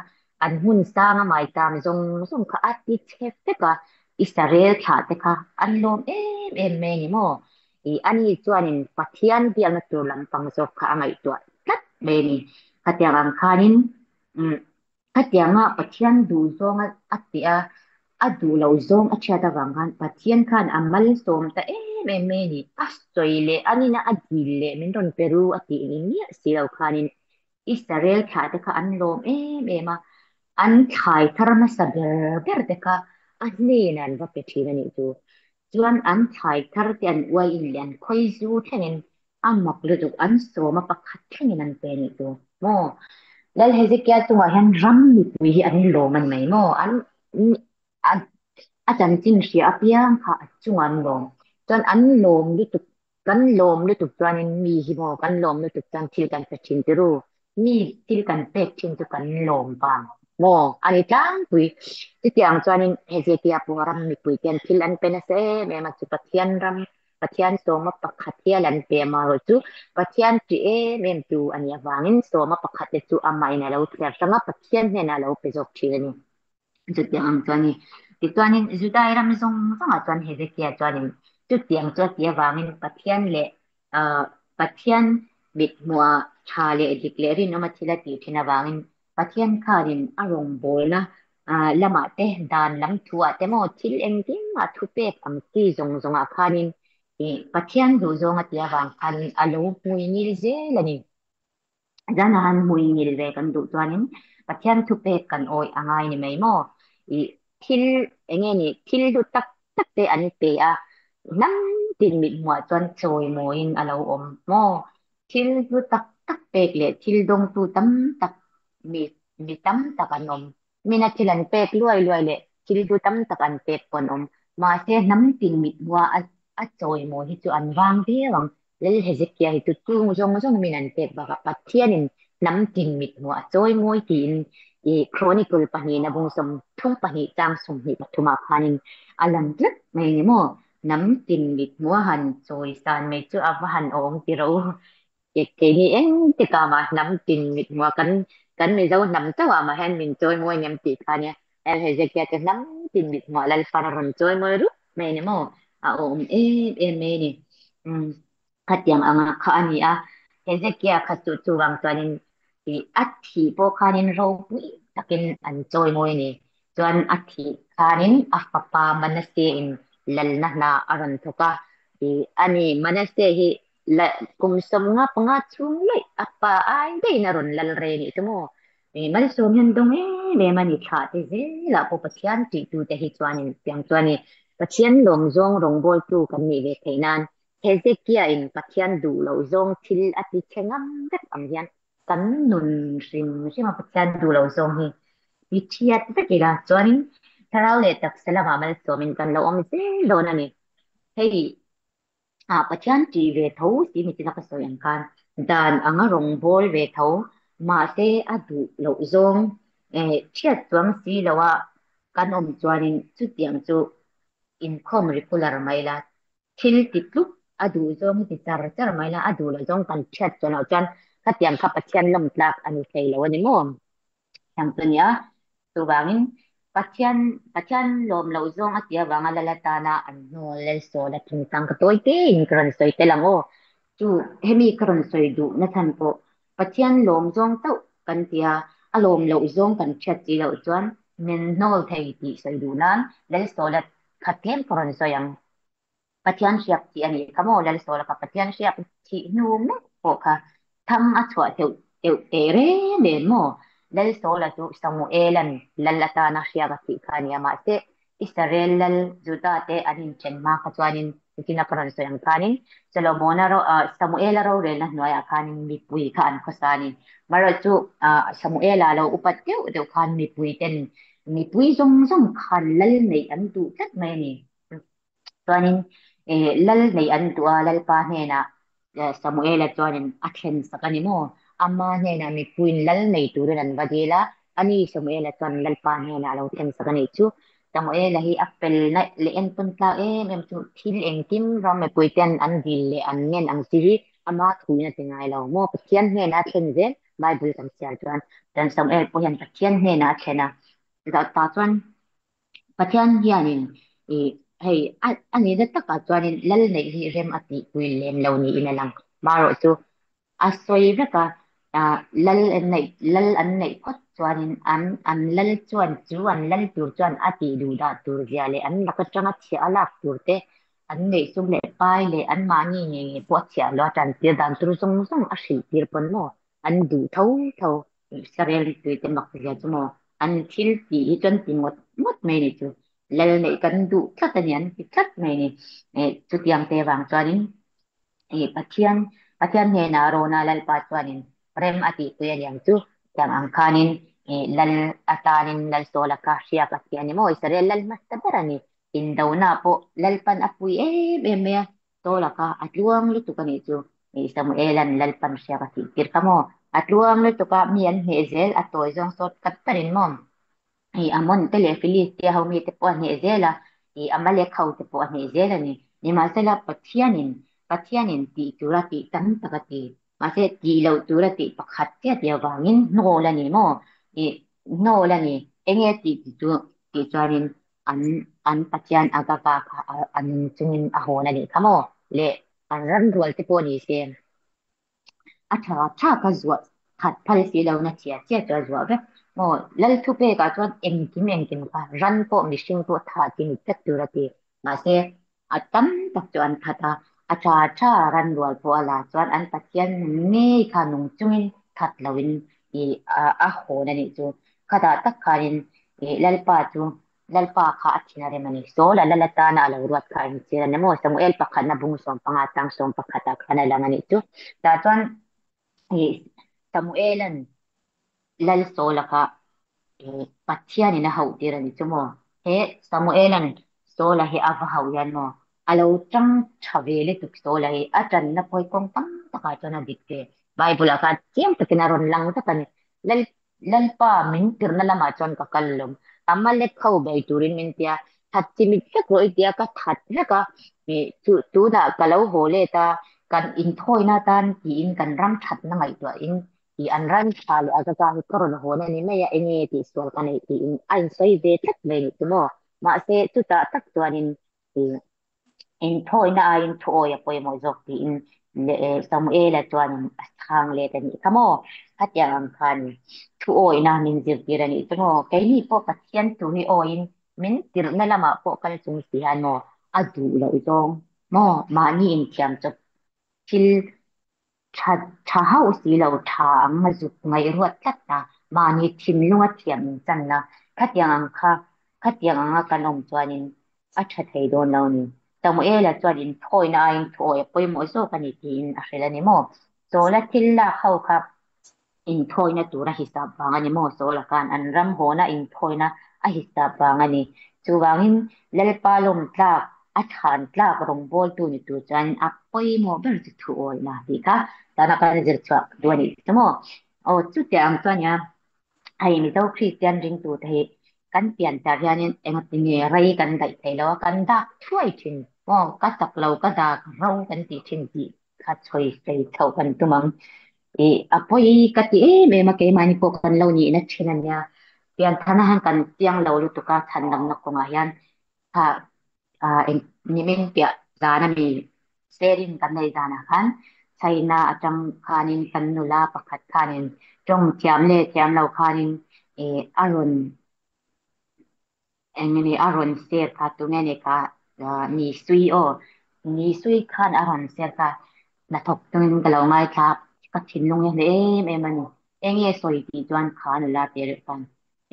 an hmun sanga maitam zawng zawng kha a ti chhe vek a, Israel thlah te kha an lawm em em mai a ni maw? Ih, ani chuanin Pathian biakna tur lampang zawk kha a ngaihtuah tlat mai a ni. Khatiang ang khanin, umm, Khatianga Pathian duh zawng a tih a, a duh loh zawng a chhiat avang khan Pathian khan a malsawm ta em em mai a ni. A sawi leh a nina a dil leh min rawn pe ru a tih ni miah si lo khanin Israel thlah te kha an lawm em em a, an thlai thar hmasa ber ber te kha a hnenah an va pe thin a nih chu. Chuan an thlai thar te an uai in leh an khawi zu thlengin A mak lutuk an sawm a pakhat thlengin an pe nih chu maw? Lal Hezekiah chungah hian ram mipui hi an lawm a ni mai maw? An a chanchin hria apiang kha a chungah an lawm. Chuan an lawm lutuk, kan lawm lutuk chuanin mi hi maw kan lawm lutuk chuan thil kan pe thin tiru. Mi thil kan pek thin chu kan lawm vang maw a ni tlangpui. Chutiang chuanin Hezekiah pawh ram mipui te hian thil an pe nasa em em a, chu Pathian ram Pathian sawma pakhat hial an pe amaherawh chu Pathian ṭih em em tu a nih avangin sawma pakhat te chu amahin a lo thliar hrang a, Pathian hnenah a lo pe zawk ṭhin a ni. Chutiang ang chuan ni. Tichuanin Judai ram zawng zawngah chuan Hezekiah chuanin chutiang chu a tih avangin Pathian leh Pathian mithmuhah ṭha leh dik leh rinawma thil a tih ṭhin avangin Pathian khanin a rawngbawlna lamah te, dan lam thuah te maw thil engkim ah thupek ang chi zawng zawngah khanin Pathian duhzawng a tih avang khanin a lo hmuingil zel a ni. Zana han hmuingil ve kan duh chuanin Pathian thupek kan awih a ngai ni mai maw? Thil enge ni thil hlu tak tak te an pe a, hnam tin mithmuhah chuan chawimawiin a lo awm maw? Thil hlu tak tak pek leh thil dawngtu tam tak mi mi tam tak an awm. Mina thil an pek luai luai leh thil hlu tam tak an pek pawh an awm. Mahse, hnam tin mithmuha a a chawimawi hi chu an vang viau ang. Lal Hezekia hi chu chung zawng zawng min an pek bakah Pathianin hnam tin mithmuh a chawimawi tiin i Chronicle pahnihna bung 32 chang 23 ah khanin a lang tlat mai ni maw? Hnam tin mithmuh a han chawi san mai chu a va han awm ti ro. Keini eng tikah mah hnam tin mithmuh a kan kan Mizo hnam chauhah mah hian min chawimawi ngem tih kha nia. Lal Hezekia chu hnam tin mithmuh a Lalpan a rawn chawimawi rup mai ni maw? A awm em em mai a ni. Umm khatiang anga kha a ni a, Hezekia kha chu chuvang chuanin ih a thih pawh khanin ropui takin an chawimawi a ni. Chuan a thih khanin a fapa Manasseh in lalna hna a rawn thawk a, ih a ni Manasseh hi la kum 55 chhung laih a pa ai daihin a rawn lal rei a nih chu maw? Ih malsawm hian dawng em em a ni thlah te zelah pawh Pathian tihtu te hi chuanin tiang chuan i Pathian lawm zawng rawngbawltu kan nih ve theih nan Hezekia in Pathian duh loh zawng thil a ti chhe ngam vek ang hian kan nun hrim hrim a Pathian duh loh zawng hi ti thiat vek ila chuanin thlarau leh taksa lamah malsawmin kan lo awm zel dawn a ni. Hei ah Pathian tih ve tho si mi tina ka sawi ang khan dan anga rawngbawl ve tho mahse a duh loh zawng thiat chuang si loa kan awm chuanin chutiang chu inkhawm regular mai la Thil ti tluk a duh zawng hi ti char char mai la, a duh loh zawng kan hriat chuan loh chuan khatiang kha Pathian lawm tlak a ni thei lo a ni maw? Tiang chu a ni a. Chuvangin Pathian Pathian lawm loh zawng a tih avanga lal atana an hnawl Lalsawl a thingtang ka tawi tein ka rawn sawi tel ang aw. Chu hemi ka rawn sawi duh na chhan pawh Pathian lawm zawng chauh kan ti a, a lawm loh zawng kan hriat chi loh chuan min hnawl thei tih sawi duh nan Lalsawla kha tlem ka rawn sawi ang. Pathian hriak thih a nih kha maw Lalsawla kha Pathian hriak thih hnu mek pawh kha thang a chhuah teuh teuh teh reng em maw? Lalsawla chu Samuela'n lal atana hriak a thih kha a ni a, mahse Israel lal Juda te an inṭhen hma kha chuanin nichina ka rawn sawi ang khanin Solomona ro Samuela rorelna hnuaiah khanin mipui kha an khawsa a ni. Marawh chu Samuela lo upat deuh deuh khan mipui ten mipui zawng zawng khan lal neih an duh tlat mai a ni. Chuanin lal neih an duh a, Lalpa hnenah Samuela chuanin a thlen sak a ni maw? Ama hnenah mipuiin lal nei turin an va dil a, ani Samuela chuan Lalpa hnenah a lo thlen sak a nih chu. Samuela hi a fel naih leh entawn tlak em em chu thil engkim ram mipuite'n an dil leh an ngen ang chi hi ama thuin a ti ngai lo maw? Pathian hnenah a thlen zel Bible kan chhiar chuan chuan Samuel pawh hian Pathian hnenah a thlen a, chutah tah chuan Pathian hianin ih hei a a nihna takah chuanin lal neih hi rem a tihpui lem lo niin a lang. Marawh chu a sawi vek a, ah lal an neih lal an neih phawt chuanin an an lal chuan chu an lal tur chuan a tih duh dah tur zia leh an lak atanga chhiah a lak tur te an neih sum leh pai leh an mahni ngei ngei pawh a chhiah lo a tantir dan tur zawng zawng a hrilh tir pawn maw an duh tho tho Israel tui te mak zia chu maw an thil tih hi chuan ti ngawt ngawt mai ni chu lal neih kan duh tlat a ni an ti tlat mai ni chutiang te vang chuanin Pathian Pathian hnenah Rona Lalpa chuanin rem a tihpui a niang chu tiang ang khanin lal atanin Lalsawla kha hriak a ti a ni maw Israel lal hmasa ber a ni Indona pawh Lalpan a pui em em mai a, Saula kha a tluang lutuk a nih chu. Samuela'n Lalpan hriak a tih tir kha maw? A tluang lutuk a, mi an hneh zel, a tawi zawng sawt khat tarin maw? Amon te leh Filistia ho mite pawh a hneh zel a, Amalek ho te pawh a hneh zel a ni. Nimahsela, Pathianin Pathianin tih tura tih tam tak a ti. Mahse, tih loh tura tih pakhat chiah tih avangin hnawl a ni maw? Hnawl a ni. Enge tih tih chu tih chuanin an an Pathian Agag-a kha a nung chungin a hawn a nih kha maw? Leh an ram rual te pawh ni se a tha tha kha zuah khat phal si lo na chhia chhia chu a zuah vek maw? Lal thupekah chuan engkim engkim kha ran pawh mihring pawh tha chi ni tlat tur a ti. Mahse, a tam tak chu an that a, a tha tha ran rual pawh a la chuan an Pathian ngei kha nung chungin that loin i a hawn a nih chu. Khatah tak khanin i Lalpa chu. Lalpa kha a thin a rem a ni. Saul a lal atana a lo ruat kha a inchhir a ni maw? Samuel pakhatna bung 15 tang 11 ah khan a lang a nih chu. Tah chuan ih Samuelan Lal Saula kha Pathianin a hauh tir a ni chu maw? He Samuelan Saula hi a va hauh hian maw? A lo tang tha ve lutuk Saula hi a tanna pawh hi kawng tam takah chuan a dik ve. Bible ah khan chiang takin a rawn lang vek a ni. Lal Lalpa min tirhna lamah chuan ka kal lawm. Amalek ho bei turin min tia, that chimit vek rawh i tia ka that vek a. Chu tunah ka lo haw let a, kan inthawina atan tiin kan ram thatna ngaihtuahin tih an ram tha leh a zaka hi ka rawn hawn a ni mai a, enge tih sual ka neih tiin a insawi ve tlat mai nih chu maw. Mahse chutah tak chuanin inthawina aiin thuawi a pawimawh zawk tiin Samuela chuanin a chhang let a nih kha maw. Khatiang ang khan thuawina min zirtir a nih chu maw. Keini pawh Pathian thu hi awiin min tirhna lamah pawh kal chung si hian maw a duh loh zawng maw mahni inthiam chawp thil Tha tha hauh si lo, tha ang a zuk ngaihruat tlat a, mahni thinlung a thiam in channa, khatiang ang kha, khatiang anga kan awm chuanin a tha thei dawn lo ni. Samuela chuan inthawina aiin thuawi a pawimawh zawk a ni tiin a hrilh a ni maw? Sawla thil lak ho kha inthawina tur a hisap vang a ni maw? Sawla khan an ram hawna inthawina a hisap vang a ni. Chuvangin Lalpa lawm tlak, a thlan tlak rawngbawltu ni tur chuan a pawimawh ber chu thu awihna tih kha tana kan zir chhuah duh a nih chu maw? Aw chutiang ang chuan nia hei Mizo Kristian ringtute hi kan pian tar hianin engati nge rei kan daih thei lo a, kan dak thuai thin maw? Ka chak lo, ka dak ro kan tih thin tih kha chhawi sawi chhoh kan tum ang. Ih a pawi ka ti em em a, keimahni pawh kan lo nihna thin a nia. Pianthana hian kan chiang lo lutuk a, chhandamna kawngah hian kha eng nimin piah zan a mi sharing kan nei zanah khan China atang khanin kan nula pakhat khanin tawng thiam leh thiam lo khanin ih a rawn Eng nge ni a rawn share kha tunge ni kha ni sui aw ni sui khan a rawn share kha hnathawk chungin ka lo ngaithla ka thinlung hi a hle em em a ni eng nge sawi tih chuan kha nula te reuh khan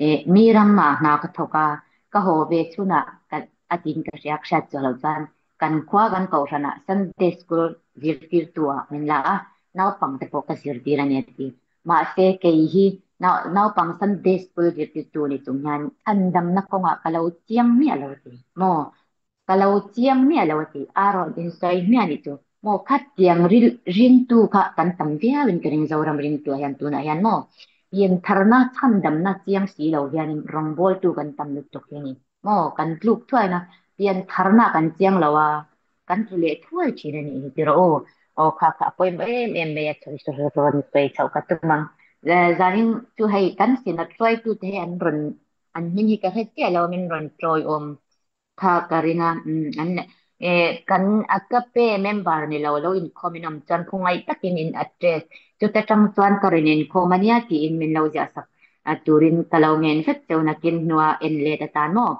eh mi ramah hna ka thawk a ka haw ve chhunah ka a tin ka hria ka hriat chuah loh chuan kan khua kan kohhranah Sunday school zirtirtu ah min la a naupang te pawh ka zirtir a ni a ti. Mahse, kei hi naupang Sunday School zirtirtu ni chung hian chhandamna kawngah ka lo chiang miah lo a ti. Maw? Ka lo chiang miah lo a ti. A rawn insawi hmiah nih chu. Maw? Khatiang ringtu kha kan tam viauin ka ring Zoram ringtuah hian tunah hian maw? Piantharna chhandamna chiang si lo hianin rawngbawltu kan tam lutuk hi a ni. Maw? Kan tluk thuaina piantharna kan chiang lo a. Kan tlu leh thuai thin a nih hi tiraw aw. Aw kha kha a pawimawh em em mai a sawi sawi rawn sawi chhoh ka tum ang. Zanin chu hei kan synod hruaitute hi an rawn an hming hi ka hre chiah lo min rawn tawiawm kha ka ring a an kan agape member ni lo lo inkhawm in awm chuan khawngaih takin in address chuta tang chuan ka rawn inkhawm a nia tiin min lo ziah sak turin ka lo ngen vek cheu nakin hnua en let atan maw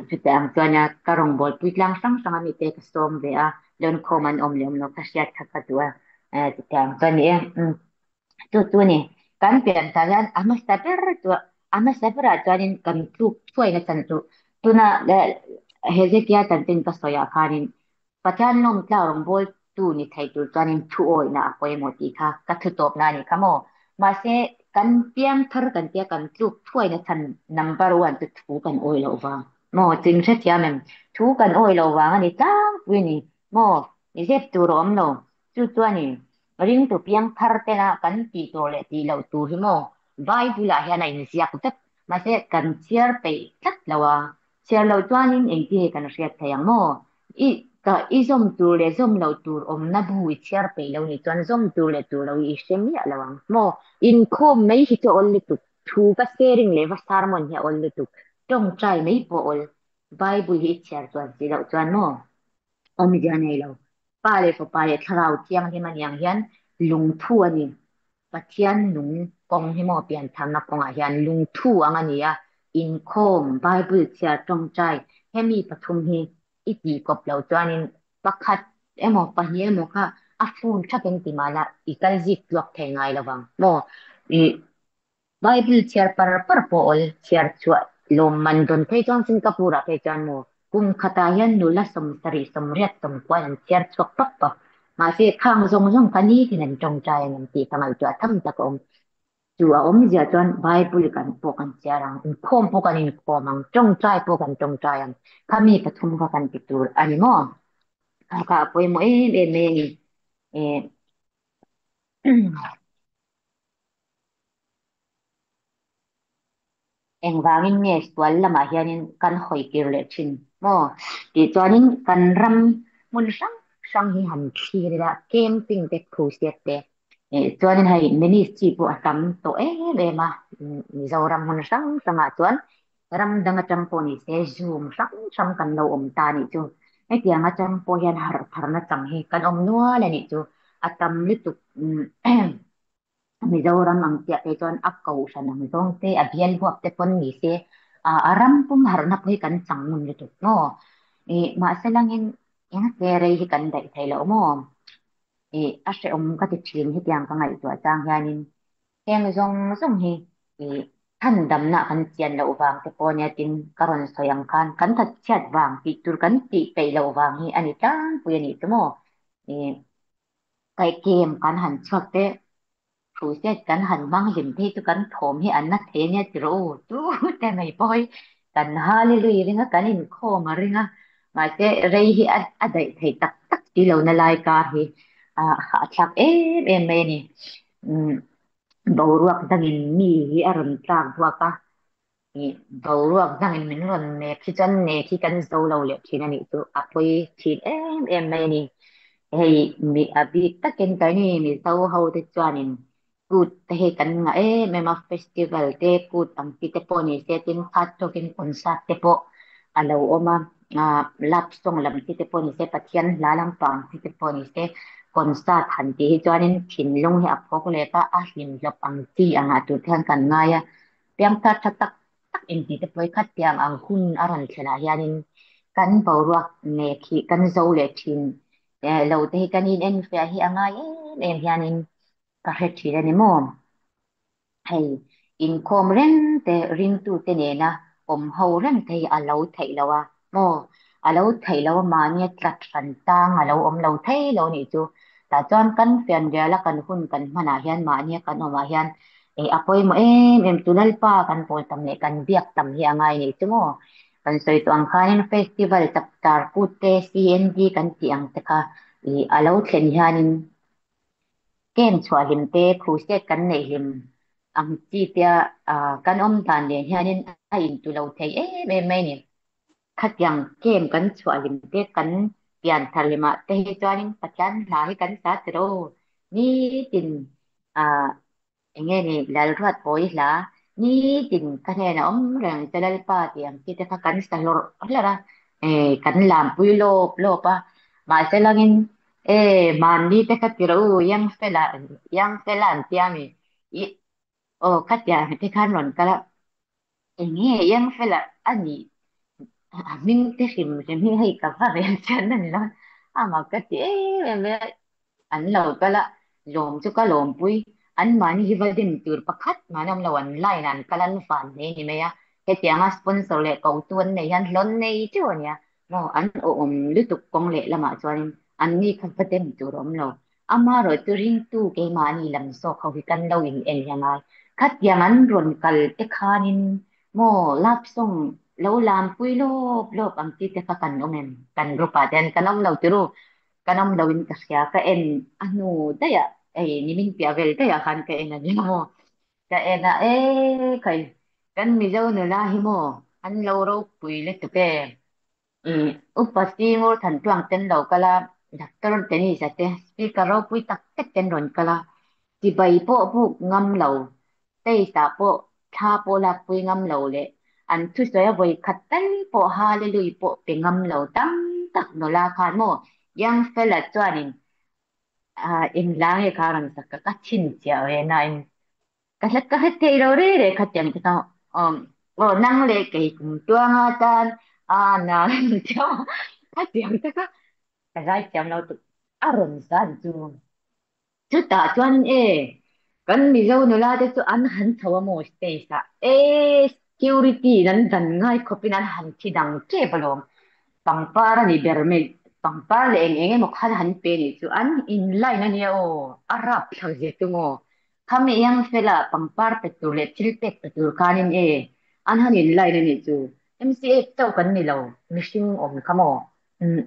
chutah ang chuan ka rawngbawlpui tlang hrang hrang a mite ka sawm ve a lawnkhawm an awm leh awm lo ka hriat kha ka duh a chutah ang chuan ni e chu chu ni kan pian tah hian a hmasa ber chu a hmasa berah chuanin kan tluk thuaina chan chu tuna Hezekia chanchin ka sawiah khanin Pathian lawmtla rawngbawltu ni thei tur chuanin thu awihna a pawimawh tih kha ka thu tawpna a nih kha maw? Mahse, kan piangthar kan tia kan tluk thuaina chhan number one chu thu kan awih loh vang maw? Ching hrethiam em? Thu kan awih loh vang a ni tlangpui a ni maw? Ni zep tur a awm lo. Chu chuanin ringtu piangthar tena kan tih tur leh tih loh tur hi maw Bible ah hian a inziak vek. Mahse, kan chhiar peih tlat lo a, Chhiar loh chuanin engti kan hriat thei ang maw? I ka i zawm tur leh zawm loh tur awmna bu i chhiar peih lo nih chuan zawm tur leh tur lo i hre miah lo ang maw? Inkhawm mai hi chu a awl lutuk, thu va sharing leh va sermon hi a awl lutuk, tawngtai mai pawh a awl, Bible hi i chhiar chuan si loh chuan maw? Awmzia nei lo. Pa leh Fapa leh Thlarau Thianghlim a niang hian lungthu a ni. Pathian nung kawng hi maw piantharna kawngah hian lungthu ang a ni a, inkhawm, Bible chhiar tawngtai, hemi pathum hi i tih kawp loh chuanin pakhat emaw pahnih emaw kha a fun thakin ti mahla i kal zik tluak thei ngai lovang maw? I Bible chhiar par par pawh awl chhiar chhuah Lawmman dawn phei chuan Singapore ah phei chuan maw kum khatah hian nula 70, 80, 90 in an chhiar chhuak pap pap. Mahse khang zawng zawng kha nitin an tawngtai ang em tih ka ngaihtuah tham tak a awm. Chu a awmzia chuan Bible kan pawh kan chhiar ang, inkhawm pawh kan inkhawm ang, tawngtai pawh kan tawngtai ang. Khami pathum kha kan ti tur a ni maw? Kha kha a pawimawh em em mai a ni. Eh. Engvangin nge sual lamah hianin kan hawi kir leh thin maw? Tih chuanin kan ram hmun hrang hrang hi han thlir ila, camping te, crusade te, chuanin hei ministry pawh a tam tawh em em a, Mizoram hmun hrang hrangah chuan ram dang atang pawh ni se zoom hrang hrang kan lo awm ta nih chu. Hetiang atang pawh hian harh tharna chang hi kan awm nual a nih chu, a tam lutuk. Mizoram ang chiah te chuan a kohhran ang zawng te, a bial huap te pawn ni se, a ram pum harhna pawh hi kan chang ngun lutuk maw? Ih, mahse langin eng hle rei hi kan daih thei loh maw? Ih, a hrehawm ka ti thin hetiang ka ngaihtuah chang hianin heng zawng zawng hi ih thandamna kan chian loh vang te pawh nia tin ka rawn sawi ang khan kan thatchhiat vang tih tur kan tih peih loh vang hi a ni tlangpui a nih chu maw? Ih. Kaihkem kan han chhuak te, crusade kan han hmang hlim phei chu kan thawm hi an na thei ania ti rawh u, tu te mai pawh hi kan hallelujah ring a, kan inkhawm a ring a, mahse rei hi a daih thei tak tak si lo na lai kar hi a hahthlak em em mai a ni. Boruak dangin mi hi a rawn tlak buak a, Boruak dangin min rawn nek hi chuan nek hi kan zo lo leh thin a nih chu a pawi thin em em mai a ni. Hei mi a bik takin keini Mizo ho te chuanin kut te hi kan ngah em em a, festival te kut ang chi te pawh ni se tin khat tawkin concert te pawh a lo awm a, love song lam chi te pawh ni se Pathian hla lampang chi te pawh ni se concert han tih hi chuanin thinlung hi a phawk leh a, a hlim hlawp ang chi angah tur te hian kan ngai a. Piangthar tha tak tak inti te pawh hi khatiang ang hun a rawn thlenah hianin kan boruak nek hi kan zo leh thin lo te hi kan in enfiah hi a ngai em em hianin ka hre thin a ni maw? Hei inkhawm reng te ringtute nena awm ho reng te hi a lo theih lo a maw? A lo theih lo a mahnia tlat hran tang a lo awm lo thei lo nih chu. Tah chuan kan fianriala kan hun kan hmanah hian mahnia kan awmah hian a pawimawh em em chu Lalpa kan pawl tam leh kan biak tam hi a ngai nih chu maw? Kan sawi tawh ang khanin festival chapchar kut te CND kan tih ang te kha ih a lo thlen hianin camp chhuah hlim te crusade kan neih hlim ang chi tia kan awm dan nen hianin a intu lo thei em em mai a ni. Khatiang camp kan chhuah hlim te kan pian thar hlimah te hi chuanin Pathian hla hi kan sa tiraw nitin ah enge ni Lalruat pawi hla nitin ka hnenah awm reng che Lalpa tih ang chi te kha kan sa hlawrh hlawrh a, eh kan lampui lawp lawp a, mahse langin eh mahni te kha tiraw u yang fela yang fela an tia mi ih aw khatiang te khan rawn kal a. Enge yang fela a nih a hming te hrim hrim hi hei ka va rel chian a ni lo amah ka ti em em mai a, an lo kal a lawm chu ka lawmpui anmahni hi va dim tur pakhat mahni awm lo an line ah an kal an van hle ni mai a, hetianga sponsor leh kotu an nei hian hlawn nei teuh a nia maw an awhawm lutuk kawng leh lamah chuanin anni kha va dem tur a awm lo. Amaherawhchu ringtu keimahni lam zawk ho hi kan lo in en hian ngai. Khatiang an rawn kal te khanin maw love song lo lampui lawp lawp ang chi te kha kan awm em? Kan group ah te hian kan awm lo tiru? Kan awm lo in ka hria, ka en a hnu daih ah hei nimin piah vel daih ah khan ka en a nia maw? Ka en a e khai kan Mizo nula hi maw an lo ropui lutuk e. Upa Singur Thantuang ten lo kal a, Doctor Dennis-a te speaker ropui tak tak ten rawn kal a, chibai pawh buk ngam lo, stage-ah pawh thla pawh lakpui ngam lo leh an thusawi a vawi khat tal pawh hallelujah pawh pe ngam lo tam tak nula khan maw young fella chuanin engla nge kha a rawn sak ka ka chhinchhiah ve nain Ka hlat ka hlat thei lo rei rei kha tiang te kha um aw nang leh kei kum tuanga tan a na chiam kha tiang te kha ka zai thiam lo tuk a rawn zan chu chutah chuan e kan Mizo nula te chu an han chho a maw stage ah e Security in an dan ngai khawpin an han thi dang tep alawm. Pangpar a ni ber mai, pangpar leh eng eng emaw khan han pe nih chu an in line a nia aw, a rapthlak zia chu maw. Khami iang fela pangpar pe tur leh thil pek pe tur khanin e an han in line a nih chu. MCA chauh kan ni lo, mihring awm kha maw. Umm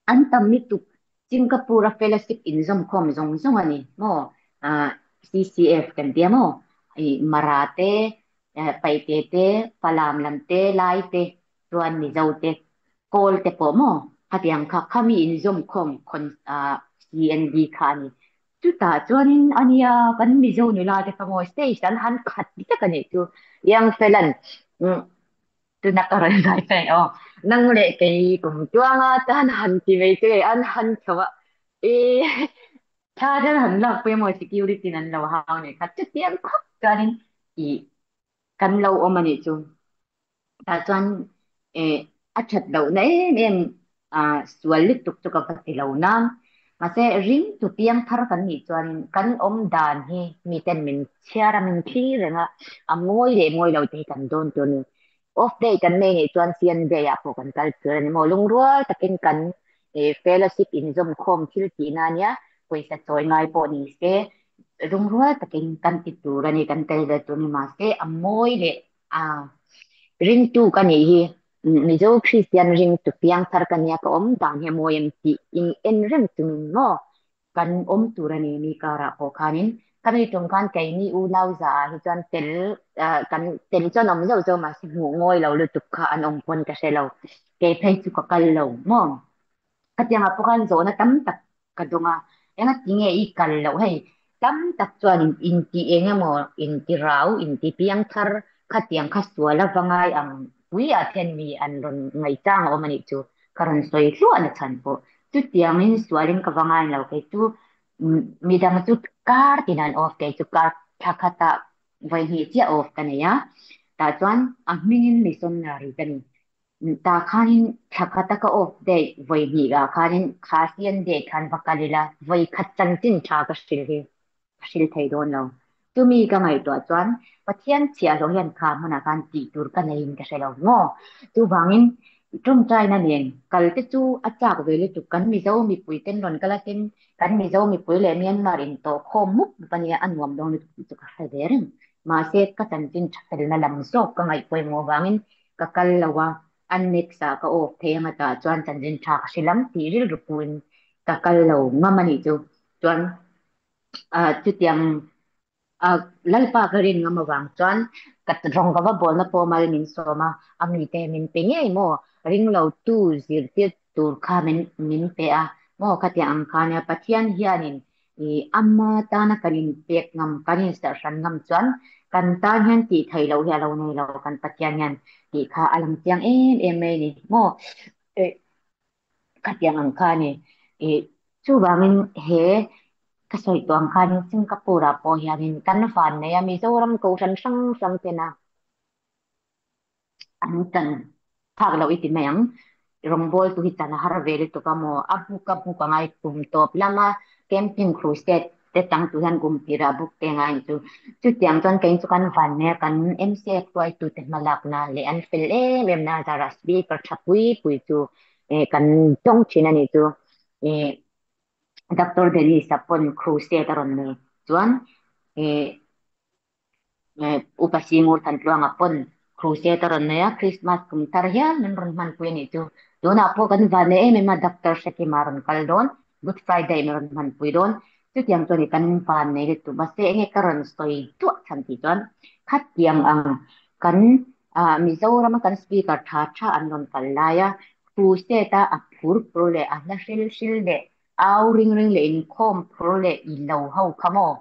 an tam lutuk Singapore a fellowship inzawmkhawm zawng zawng a ni maw? CCF kan tia maw? Mara te, Paite te, Falam lam te, Lai te, chuan Mizo te, Kawl te pawh maw? Khatiang kha khami inzawmkhawm CND kha a ni. Chutah chuanin a nia kan Mizo nula te kha maw stage an han khat vek a nih chu. Young Fellan Tuna ka rawn zai ta aw. Nang leh kei kum tuanga tan han ti mai chu hei an han chho a. I thla hian han lak pui emaw security in an lo hau nih kha chutiang khawp chuanin i kan lo awm a nih chu. Tah chuan a that lohna em em sual lutuk chu ka va ti lo na. Mahse ringtu piang thar kan nih chuanin kan awm dan hi miten min chhiar a, min thlir reng a, a mawi leh mawi lo te hi kan dawn tur a ni. Off day kan nei nih chuan Sian day ah pawh kan kal tur a ni maw? Lungrual takin kan fellowship inzawmkhawm thil tihna a nia, pawisa chawi ngai pawh ni se lungrual takin kan ti tur a ni, kan tel ve tur a ni. Mahse a mawi leh a ringtu ka nih hi Mizo Kristian ringtu piangthar ka nia ka awm dan hi a mawi em tih in en reng chungin maw kan awm tur a ni mi karah pawh khanin khami tum khan keini unau za ah hi chuan tel kan tel chuan awm zauh zauh mahse hmuh ngawi lo lutuk kha an awm pawn ka hre lo kei phei chu ka kal lo maw. Khatiangah pawh khan zawhna tam tak ka dawng a, engati nge i kal loh hei? Tam tak chuan inti eng emaw, inti rau, inti piang thar khatiang kha sual a va ngai ang puiah khian mi an rawn ngaihchang a awm a nih chu ka rawn sawi hluah na chhan pawh. Chutiangin sualin ka va ngai lo kei chu midang chu kar tin an off kei chu kar thla khatah vawi hnih chiah off ka nei a, tah chuan a hmingin missionary ka ni. Tah khanin thla khata ka off day vawi hnih ah khanin kha sian day khan va kal ila vawi khat chanchin tha ka hril hi ka hril thei dawn lo. Chumi ka ngaihtuah chuan Pathian chhiahhlawh hian kha hmunah khan tih tur ka neiin ka hre lo maw? Chuvangin tawngtaina nen kal te chu a chak ve lutuk kan Mizo mipui ten rawn kal a tin kan Mizo mipui leh Myanmar intawh khawm mup mup ania a nuam dawn lutuk tih chu ka hre ve reng. Mahse ka chanchin tha felna lam zawk ka ngaihpawimawh vangin ka kal lo a, a next ah ka off thei anga tah chuan chanchin tha ka hre lam tih rilru puin ka kal lo ngam a nih chu. Chuan chutiang Lalpa ka rin ngam avang chuan ka rawng ka va bawlna pawh mal min sawm a, a mite min pe ngei maw? Ring lo tu zirtir tur kha min min pe a maw? Khatiang ang kha nia Pathian hianin I ama tana kan inpek ngam, kan insarhran ngam chuan kan tan hian tih theih loh hi a lo nei lo, kan Pathian hian tih kha a lang chiang em em mai a ni maw? Khatiang ang kha a ni. I chuvangin he ka sawi tawh ang khanin Singapore-ah pawh hianin kan vannei a, Mizoram Kohhran hrang hrang tena An chan phak loh i ti mai ang. Rawngbawl tu hi chan a har ve lutuk a maw? A buk a buk a ngai kum tawp lama camping crusade te chang tu hian kum tirah buk te ngai chu. Chutiang chuan kei chu kan van mai a, kan MCF hruaitute hmalakna leh an fel em em na zarah speaker tha pui pui chu kan tawng thin a nih chu. Doctor Dennis-a pawn crusade a rawn nei chuan Upa Singur Thantluanga pawn Crusade a rawn nei a, Christmas kum thar hial min rawn hmanpui a nih chu. Tunah pawh kan vannei em em a, Doctor Hrekima a rawn kal dawn, Good Friday min rawn hmanpui dawn. Chutiang chuan i kan vannei lutuk. Mahse enge ka rawn sawi duah chhan tih chuan khatiang ang kan Mizorama kan Speaker tha tha an rawn kal lai a, Crusade a a phur phur leh a hla hril hril leh au ring ring leh inkhawm phur leh i lo ho kha maw?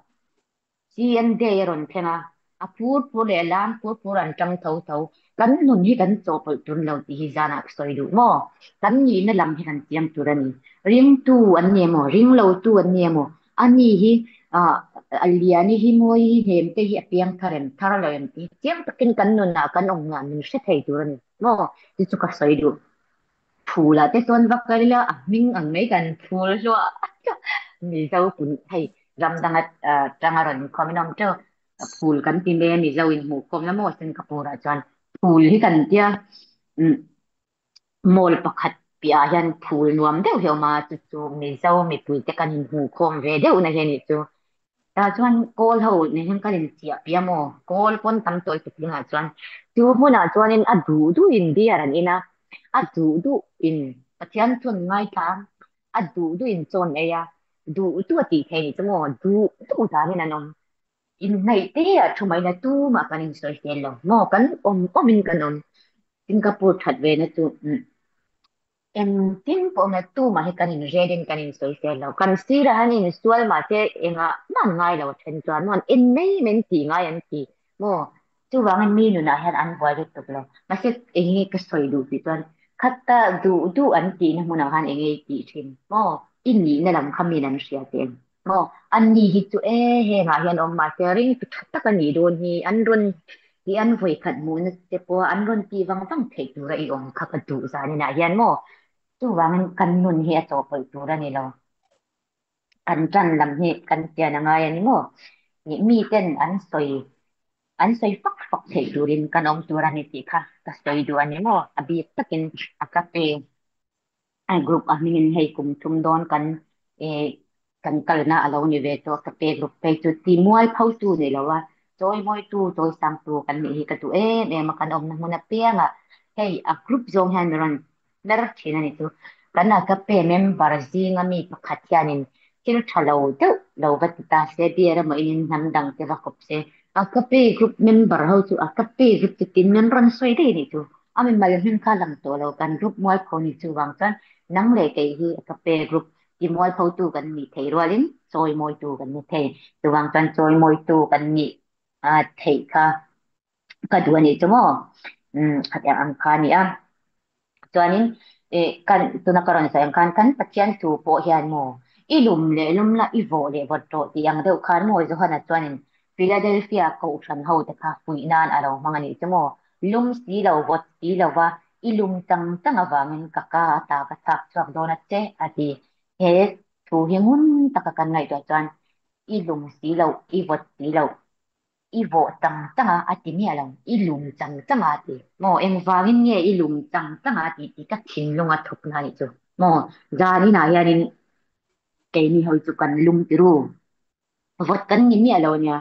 CM Day a rawn thleng a, a phur phur leh a lam phur phur an tang tho tho. Kan nun hi kan chawhpawlh tur lo tih hi zanah ka sawi duh maw? Kan nihna lam hi kan chiang tur a ni. Ringtu an ni emaw, ringlotu an ni emaw, ani hi a liani hi mawi hi hnemte hi a piang thar em, thar lo em tih hi chiang takin kan nunah kan awm nghah min hre thei tur a ni maw? Chu chu ka sawi duh. Phul ah te chuan va kal ila a hming ang mai kan phul hluah Mizo pun hei ram danga tanga rawn inkhawm in awm teuh phul kan ti mai a Mizo in hmuhkhawm na maw Singapore ah chuan. Phul hi kan tia umm mall pakhat piahah hian phul nuam deuh hi a awm a chu chu Mizo mipui te kan inhmuhkhawm ve deuh na hi a nih chu. Tah chuan kawl ho nen hian kan inchiah piah maw kawl pawn tam tawh i tuklingah chuan chu hmunah chuanin a duh duhin beer an in a, a duh duhin Pathian chuan ngaithla a duh duhin chaw an ei a, duh duh a tih theih nih chu maw duh duh danin an awm. Inhnaih te ah thu mai la tumah kan insawi fel lo maw kan awm awmin kan awm Singapore that ve na chu engtin pawh awm la tumah hi kan inrel in kan insawi fel lo kan sirah hian insual mahse engah mah an ngai lo a then chuan maw an en mai mai an tih ngai an ti maw chuvangin mi nunah hian an buai lutuk lo mahse enge ka sawi duh tih chuan khata duh duh an tihna hmunah khan enge i tih thin maw i nihna lam kha min an hria teh ang. Maw? Anni hi chu e, hengah hian awm mahse ring tu tha tak a nih dawn hi, an rawn tih an vawikhat hmuhna te pawh an rawn tih vang vang theih tura i awm kha ka duh zaninah hian maw? Chuvangin kan nun hi a chawhpawlh tur a ni lo, kan tan lam hi kan chian a ngai a ni maw? Nih miten an sawi an sawi fak fak theih turin kan awm tur a ni tih kha ka sawi duh a ni maw? A bik takin a ka pe. Group a hmingin hei kum thum dawn kan kan kalna a lo ni ve tawh ka pe group phei chu ti mual pho tu ni lo a chawi mawi tu chawi sang tu kan nih hi ka duh em em a kan awmna hmun apianga hei a group zawng hian mi rawn mer thin a ni chu kan agape member zinga mi pakhat hianin thil tha lo deuh lo va ti ta se beer emaw inin hnam dang te va kawp se agape group member ho chu agape group chu tin min rawn sawi daih a nih chu. A mimal hming kha lang tawh lo, kan group mualpho ni chuvang chuan nang leh kei hi ka pe group ti mualphotu kan nih theih rualin chawimawitu kan ni thei. Chuvang chuan chawimawitu kan nih theih kha ka duh a nih chu maw? Khatiang ang kha a ni a. Chuanin kan tuna ka rawn sawi ang khan kan Pathian thu pawh hian maw i lum leh lum la i vawh leh vawt rawh tih ang deuh khan maw Johana chuanin Philadelphia kohhran hote kha fuih nan a lo hmang a nih chu maw? Lum si lo, vawt si lo va, i lum chang chang avangin ka ka ata ka chhak chhuak dawn a che, a ti. He thu hi ngun taka kan ngaihtuah chuan i lum si lo, i vawt si lo, i vawh chang chang a, a ti miah lo, i lum chang chang a, a ti. Maw, engvangin nge i lum chang chang a tih tih ka thinlunga thawkna a nih chu. Maw, zaninah hianin keini ho chu kan lum ti ru. Vawt kan ni miah lo nia.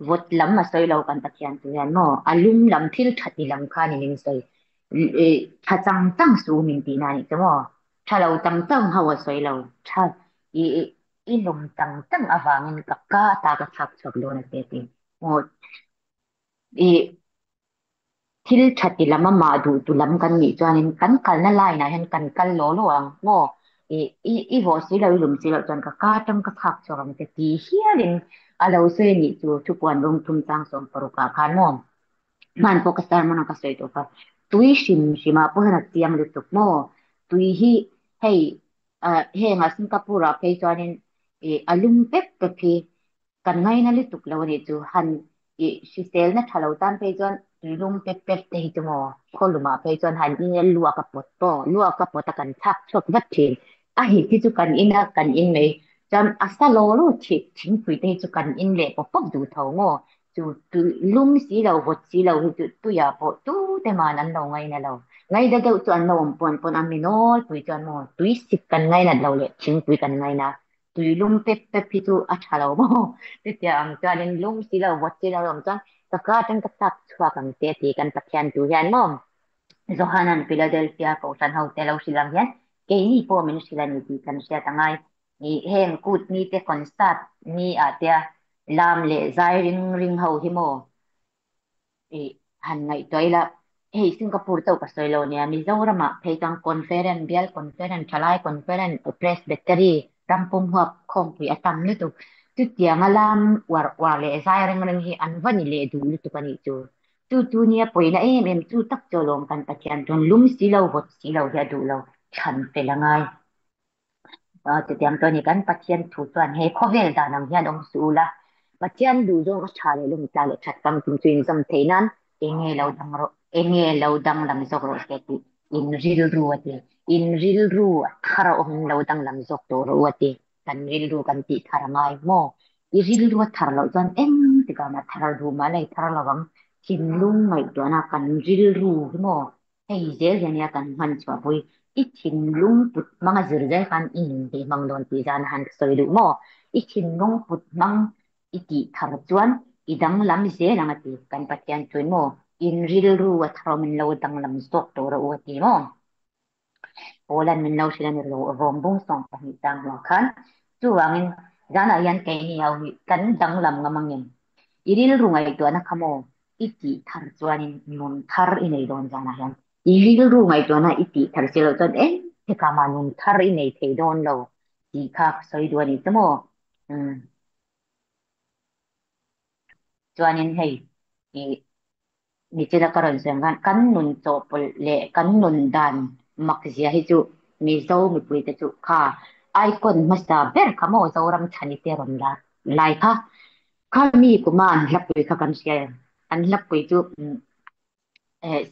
Vawt lam a sawi lo kan Pathian chu hian maw a lum lam thil tha ti lam kha ni min sawi. Tha chang chang su min tih na nih chu maw. Tha lo chang chang ho a sawi lo. Tha i i lum chang chang avangin ka ka ata ka chhak chhuak dawn a che ti. Maw i Thil tha ti lam amah duh tu lam kan nih chuanin kan kalna line ah hian kan kal law law ang maw? I i i vawh si lo i lum si loh chuan ka ka atang ka chhak chhuak ang che ti hialin a lo sawi a nih chu thupuan rawng thum chang 16 ah khan maw? Hman pawh ka sermon a ka sawi tawh kha tui hrim hrim ah pawh hian a chiang lutuk maw? Tui hi hei ah heng ah Singapore ah phei chuanin ih a lum pep pep hi Kan ngaina lutuk lo a nih chu, han i hriselna tha lo tan phei chuan tuilum pep pep te hi chu maw, khawlumah phei chuan han in a luak a pawt pawh, luak a pawt a kan chhak chhuak vat thin. A hit hi chu kan in a, kan in mai. Chuan a sa law law thih thingpui te hi chu kan in leh pawp pawp duh tho maw, chu tuilum si lo, vawt si lo hi chu tuiah pawh tu te man an lo ngaina lo. Ngaina deuh chu an lo awm pawn pawn a mi nawlpui chuan maw tuisik kan ngainat lo leh thingpui kan ngaina. Tui lum pep pep hi chu a tha lo maw? Chutiang ang chuanin lum si lo, vawt si lo awm chuan ka ka atang ka chak chhuak ang che tih kan Pathian tu hian maw Johanan Philadelphia kohhran ho te lo hrilh ang hian keini pawh min hrilh a ni tih kan hriat a ngai. Ih heng kut ni te concert ni ah te a lam leh zai ring ring ho hi maw Ih, han ngaihtuah ila, hei Singapore chauh ka sawi lo nia, Mizoramah phei chuan conference, bial conference, thalai conference, presbytery, rampum huap khawmpui a tam lutuk. Chutianga lam uar uar leh zai reng reng hi an va ni leh duh lutuk a nih chu. Chu chu nia pawina em em chu tak chu alawm kan Pathian chuan lum si lo, vawt si lo hi a duh lo, thlan fel a ngai. Chutiang chuan i kan Pathian thu chuan he khawvel dan ang hian awm suh ula, Pathian duh zawng a tha leh lungtla leh that famkim chu inzawm theih nan enge lo dang rawh, enge lo danglam zawk rawh se tih in rilru a ti. In rilru a thar a awmin lo danglam zawk tawh rawh u a ti. Kan rilru kan tih thar a ngai maw? I rilru a thar loh chuan eng tikah mah thar duh mah la i thar lo ang. Thinlung ngaihtuahna kan rilru hi maw hei zel hian nia kan hman chhuah pui. I thinlung put hmanga zir zel khan i nun hi hmang dawn tih zan a han sawi duh maw? I thinlung put hmang i tih thar chuan i danglam zel ang a ti. Kan Pathian chuan maw in rilru a thar awm in lo danglam zawk tawh rawh u a ti maw? Paula'n min lo hrilh a ni lo, Rom bung 12 tang hnuah khan. Chuvangin, zanah hian keini ho hi kan danglam ngam ang em? I rilru ngaihtuahna kha maw i tih thar chuanin nun thar i nei dawn zanah hian. I rilru ngaihtuahna i tih thar si loh chuan engtikah mah nun thar i nei thei dawn lo tih kha ka sawi duh a ni che maw? Umm. Chuanin hei i Nichina ka rawn sawi ang khan kan nun chawhpawlh leh kan nun dan mak zia hi chu Mizo mipuite chu kha icon hmasa ber kha maw Zoram chhani te rawn la lai kha kha mi kuma an hlapui kha kan hria em? An hlapui chu eh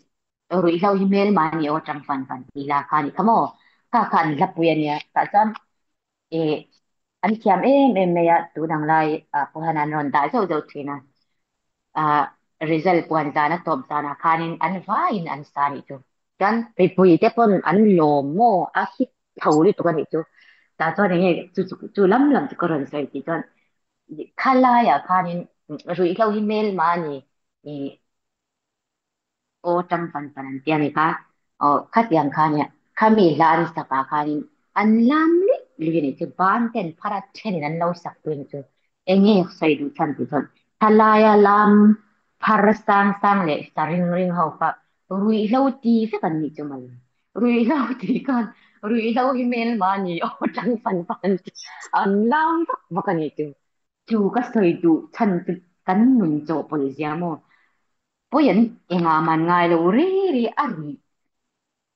ruihhlo hi hmelma a ni aw tang fan fan tih la kha a nih kha maw? Kha kha an hlapui a nia tah chuan eh an thiam em em mai a tun ang lai ah pawh hian an rawn dah zauh zauh thin a. Ah result puan zan a tawp zanah khanin an vaiin an sa nih chu. Chuan mipui te pawn an lawm maw a hit tho lutuk a nih chu. Tah chuan enge chu chu chu lam lam chu ka rawn sawi tih chuan khalaiah khanin ruihhlo hi hmelma a ni ih Aw tang fan fan an tia ni kha. Aw khatiang kha nia khami hla an sak ah khanin an lam luih luih a nih chu ban ten phar a thenin an lo sak pui a nih chu enge sawi duh chhan tih chuan thalaia lam phar sang sang leh sa ring ring ho kha ruihhlo ti vek an nih chu mawle ruihhlo ti khan ruihhlo hi hmelma a ni aw tang fan fan an lam vak vak a nih chu chu ka sawi duh chhan chu kan nun chawhpawlh zia maw Pawi an engah man ngai lo ri ri a rih.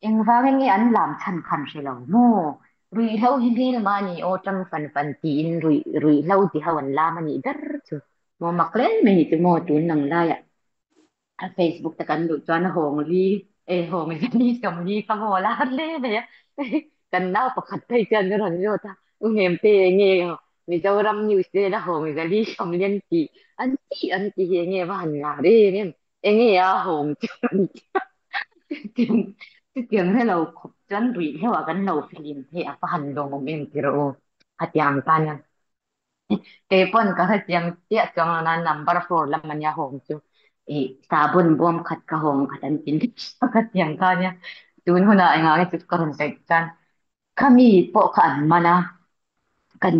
Engvang enge an lam chhan khan hre lo maw? Ruihhlo hi hmelma a ni aw tang fan fan tiin ruih ruihhlo ti ho an lam a nih ber chu. Maw mak hle mai ni chu maw tun ang laiah a Facebook te kan luh chuan hawng li e hawng zali 40 kha maw la hle mai a. Kan nau pakhat phei chuan ka rawn zawt a, U Hnemte enge Mizoram news te la hawng 440 an ti an ti an ti hi enge va han lar em em enge a hawng chu an ti a chutiang chutiang hre lo khawp chuan ruih hleuh ah kan lo fihlim theih a va han lawmawm em ti rawh u khatiang tan hian kei pawn ka hre chiang chiah chuang lo na number 4 lam ania hawng chu ih sabun bawm khat ka hawng khat an ti nasa khatiang kha ania tun hunah engah nge chu ka rawn sawi chuan Khami pawh kha an man a, kan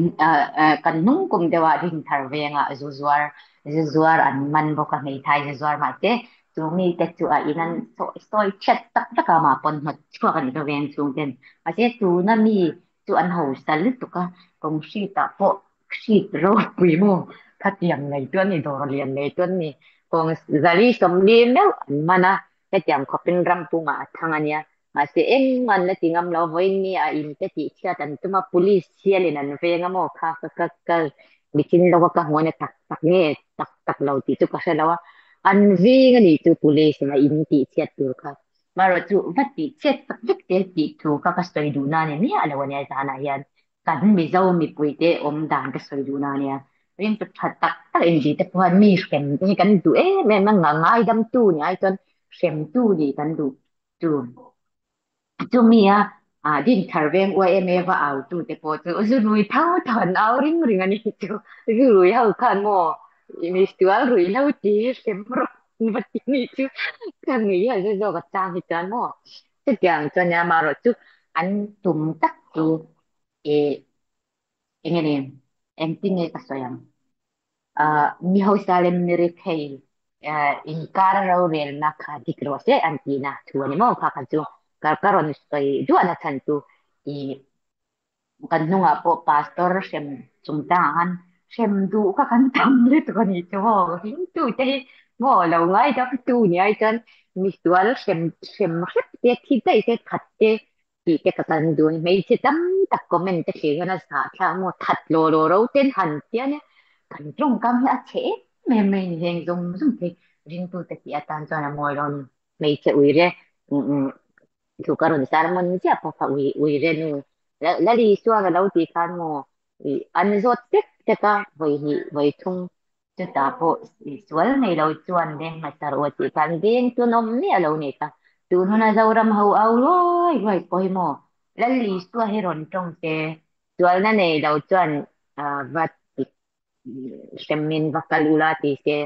kan hnung kum deuh ah Rinthar vengah zu zuar zu zuar an man bawk a, hmeithai zu zuar mahse chu mite chu a in an sawi sawi chhiat tak tak a, amah pawn hnawt chhuak a nih ka veng chhung ten. Mahse tuna mi chu an hausa lutuk a, kawng hrit ah pawh hrit ropui maw khatiang nei chu an ni, dawr lian nei chu an ni. Kawng 440 meuh an man a, hetiang khawpin ram pumah a thang a nia. Mahse engmah an la ti ngam lo, vawiin mi a in te tih chhiat an tum a, police hialin an veng a maw kha ka ka ka michin lo a ka hmuh a tak tak nge tak tak lo tih chu ka hre lo a, an veng a nih chu police in a in tih chhiat tur kha. Marawh chu va tih chhiat tak vek te tih thu kha ka sawi duh na a ni miah lo a nia zanah hian kan Mizo mipui te awm dan ka sawi duh na a nia. Ringtu tha tak tak inti te pawh hian mi hrem te hi kan duh em em a, ngaidamtu ni ai chuan hremtu nih kan duh. Chu chumi a ah Dinthar veng YMA va au tu te pawh chu zu rui tho tho an au ring ring a ni chu zu rui ho khan maw misual rui lo ti hrem rawh va ti ni chu ka ngei a zu zawk a chang hi chuan maw chutiang chuan nia amaherawhchu an tum tak chu ih eng nge ni engtin nge ka sawi ang. Mi hausa leh mi rethei inkar rorelna kha dik rawh se an tihna thu a ni maw kha kha chu ka rawn sawi duahna chhan chu ih kan hnungah pawh pastor hrem chungchangah khan hrem duh kha kan tam lutuk a ni chu maw ringtu te hi maw lo ngaidam tu ni ai chuan misual hrem hrem hrep te thi daih te that te tih te ka kan duh a ni. Hmeichhe tam tak comment te thlir hian a zahthlak maw that law law ro ten han tia nia kan tawngkam hi a chhe em em mai a ni heng zawng zawng te ringtu te tih atan chuan a mawi lo a ni. Hmeichhe uire thu ka rawn sermon chiah pawh kha ui uire nu Lali chuan a lo tih khan maw an zawt tek tek a vawi hnih vawi thum. Chutah pawh sual nei lo chuan veng hmasa rawh tih khan veng chu an awm miah lo ni kha. Tun huna Zoram ho au ruai ruai pawh hi maw Lal Isua hi rawn tawng se, sualna nei lo chuan va hremin va kal ula ti se.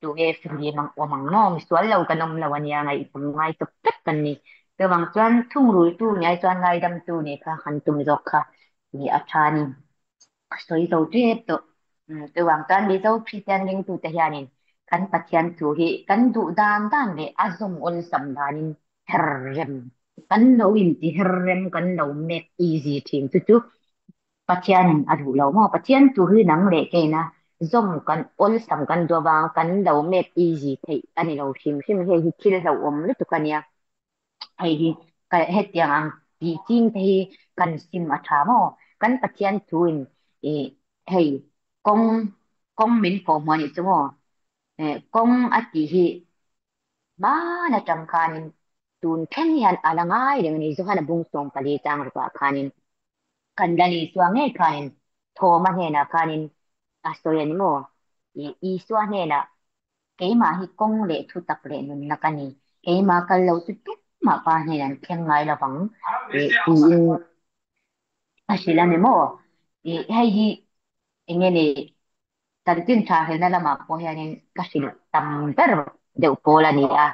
Tunge fihlim ang awm ang maw? Misual lo kan awm lo a nia, ngaihtum ngai tawp vek kan ni. Chuvang chuan thungrultu ni ai chuan ngaidamtu nih kha han tum zawk kha ni a tha ni. Ka sawi zo tep tawh. Chuvang chuan Mizo Kristian ringtute hianin kan Pathian thu hi kan duh dan dan leh a zawm awlsam danin her rem kan lo inti her rem kan lo make easy thin chu chu Pathianin a duh lo maw? Pathian chu hi nang leh keina zawm kan awlsam kan duh avanga kan lo make easy theih a ni lo hrim hrim. Hei hi thil hlauhawm lutuk a nia. Hei hi hetiang ang tih ching te hi kan sim a tha maw? Kan Pathian thuin ih hei kawng kawng min fawh hmuh a nih chu maw? Kawng a tih hi hman atang khanin tun thleng hian a la ngai reng a ni. Johana bung 14 chang rukah khanin Kan Lal Isua ngei khanin Thawma hnenah khanin a sawi a ni maw? Isua hnenah, Keimah hi kawng leh thu tak leh nunna ka ni, keimah kal lo chu tumah Pa hnenah an thleng ngai lo vang, tiin a hrilh a ni maw? Hei hi eng nge ni? Chanchin tha helna lamah pawh hianin ka hrilh tam ber deuh pawl a ni a.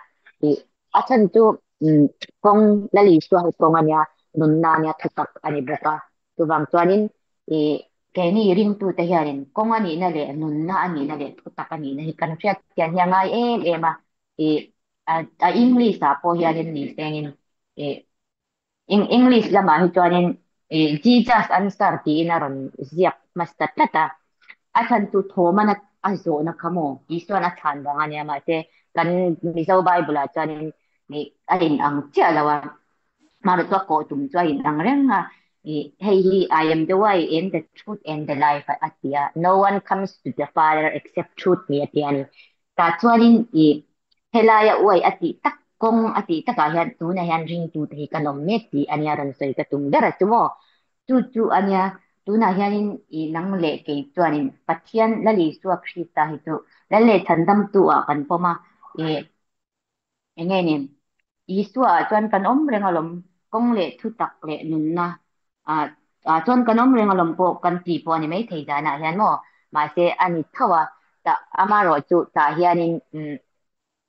Ih, a chhan chu kawng Lal Isua hi kawng a nia, nunna a nia, thutak a ni bawk a. Chuvang chuanin ih keini ringtute hianin kawng a nihna leh nunna a nihna leh thutak a nihna hi kan hriat chian hi a ngai em em a. Ih, a English ah pawh hianin ni sengin ih English lamah hi chuanin Jesus answer tiin a rawn ziak hmasa tlat a, a chhan chu Thawman a zawhna kha maw Isuan a chhan vang a nia mahse kan Mizo Bible ah chuanin a inang chiah lo a, hmanraw chu a kawh tum chu a inang reng a, hei hi I am the way and the truth and the life a ti a, no one comes to the father except through me a ti a ni. Tah chuanin i helaia uai a tih tak kawng a tih takah hian tunah hian ringtute hi kan awm mek tih a nia rawn sawi ka tum ber a chu maw? Chu chu a nia tunah hianin i nang leh kei chuanin Pathian Lal Isua Krista hi chu Lal leh Chhandamtu ah kan pawm a, i eng nge ni Isua ah chuan kan awm reng alawm, kawng leh thu tak leh nunna ah ah chuan kan awm reng alawm pawh kan ti pawh a ni maithei zanah hian maw, mahse a ni tho a, tah amaherawh chu tah hianin umm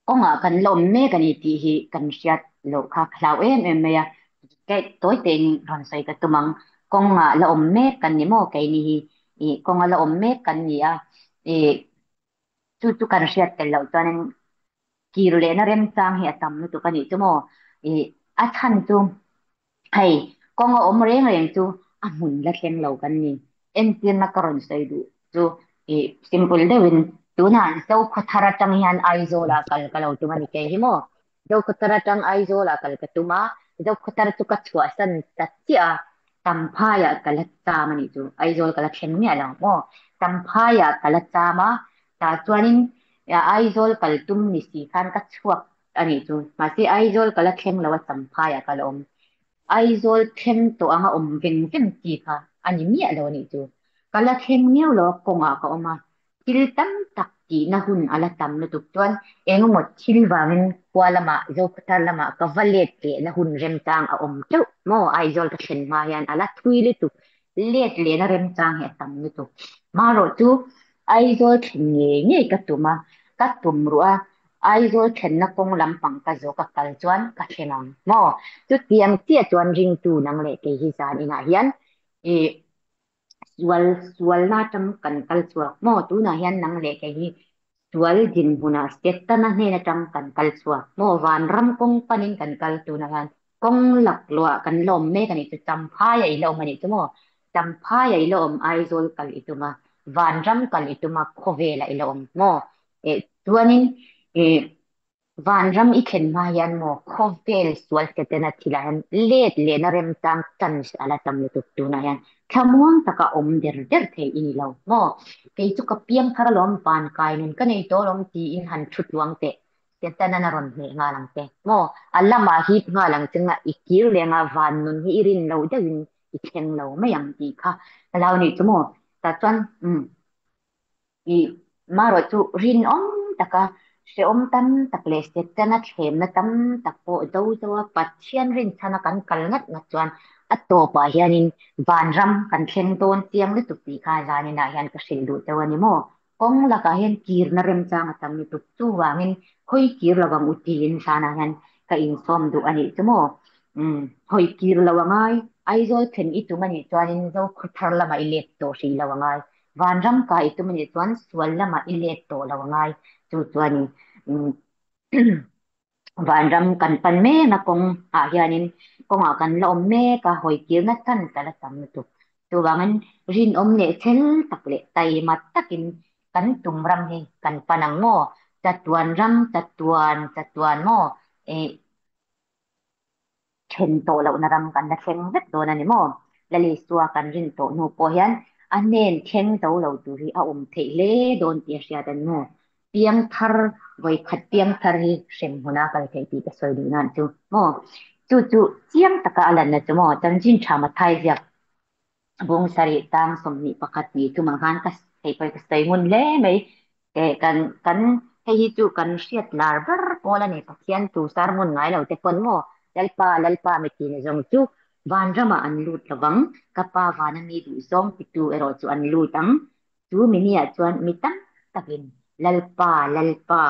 kawngah kan la awm mek a ni tih hi kan hriat loh kha ka hlau em em mai a, tawi tein rawn sawi ka tum ang, kawngah la awm mek kan ni maw keini hi ih kawnga la awm mek kan ni a, ih chu chu kan hriat tel loh chuanin Kir lehna remchang hi a tam lutuk a nih chu maw? Ih, a chhan chu hei kawng a awm reng reng chu a hmun la thleng lo kan ni. Entirna ka rawn sawi duh chu ih simple deuhin tunah Zokhawthar atang hian Aizawlah kal ka lo tum a ni kei hi maw? Zokhawthar atang Aizawlah kal ka tum a, Zokhawthar chu ka chhuahsan ta chiah a, Champhaiah ka la cham a nih chu, Aizawl ka la thleng miah lo maw? Champhaiah ka la cham a, Tah chuanin Aizawl kal tum ni si khan ka chhuak a nih chu. Mahse Aizawl ka la thleng lo a, Champhaiah ka la awm. Aizawl thleng tawh anga awm veng veng chi kha a ni miah lo a nih chu. Ka la thleng miau lo a, kawngah ka awm a. Thil tam tak tihna hun a la tam lutuk chuan engemaw thil vangin khua lamah, Zokhawthar lamah ka va let lehna hun remchang a awm teuh maw? Aizawl ka thlen hma hian a la thui lutuk. Let lehna remchang hi a tam lutuk. Marawh chu Aizawl thlen ngei ngei ka tum a, ka tum ruh a, Aizawl thlenna kawng lampang ka zawh ka kal chuan ka thleng ang maw? Chutiang chiah chuan ringtu nang leh kei hi zan inah hian i sual sualna atang kan kal chhuak maw? Tunah hian nang leh kei hi sual dinhmunah Setana hnen atang kan kal chhuak maw? Vanram kawng panin kan kal tunah hian Kawng laklawh kan la awm mek a nih chu, Champhai a i la awm a nih chu maw? Champhai a i la awm, Aizawl kal i tum a, Vanram kal i tum a, khawvel ah i la awm maw? Eh, chuanin eh, Vanram i thlen hma hian maw khawvel sual Setana thilah hian let lehna remchang chance a la tam lutuk tunah hian thlamuang taka awm der der thei i ni lo maw? Kei chu ka piang thar alawm, van kai nun ka nei tawh alawm tiin han thu tluang teh. Setanan a rawn hneh nghal ang che. Maw? A lamah hip nghal ang che nga i kir leng a, van nun hi i rin lo deuhin i thleng lo mai ang tih kha ka lo nih chu maw? Tah chuan umm I marawh chu rinawm taka hrehawm tam tak leh Setana thlemna tam tak pawh do zo a Pathian rinchhana kan kal ngat ngat chuan a tawpah hianin vanram kan thleng dawn chiang lutuk tih kha zaninah hian ka hrilh duh cheu a ni maw? Kawng lakah hian kirna remchang a tam lutuk chuvangin hawi kir lo ang u tiin zanah hian ka insawm duh a nih chu maw? Umm hawi kir lo a ngai, Aizawl thlen i tum a nih chuanin Zokhawthar lamah i let tawh hrih lo a ngai. Vanram kai i tum a nih chuan sual lamah i let tawh lo a ngai. Chu chuanin vanram kan pan mek a kawng ah hianin kawngah kan la awm mek a, hawi kirna chhan ka la tam lutuk. Chuvangin rinawm leh chhel tak leh taima takin kan tum ram hi kan pan ang maw? Chatuan ram, chatuan, chatuan maw? Ih. Then tawh lohna ram kan la thleng vek dawn a ni maw? Lalisua kan rin tawh hnu pawh hian a hnen thleng zo lo tur hi a awm theih hle dawn tih a hriat a ni maw? Piangthar, vawikhat piangthar hi hrem hmuna kal theih tih ka sawi duh nan chu maw? Chu chu chiang taka a lanna chu maw? Chanchin tha Mathai ziak Bung sarih tang 21 ni chungah khan ka hei pawh ka sawi ngun hle mai. Eh kan kan hei hi chu kan hriat lar ber pawl a ni Pathian tu sermon ngai lo te pawn maw Lalpa Lalpa mitine zawng chu vanramah an lut lovang ka pa vana mi duh zawng titu erawh chu an lut ang chu mini ah chuan mi tam takin Lalpa Lalpa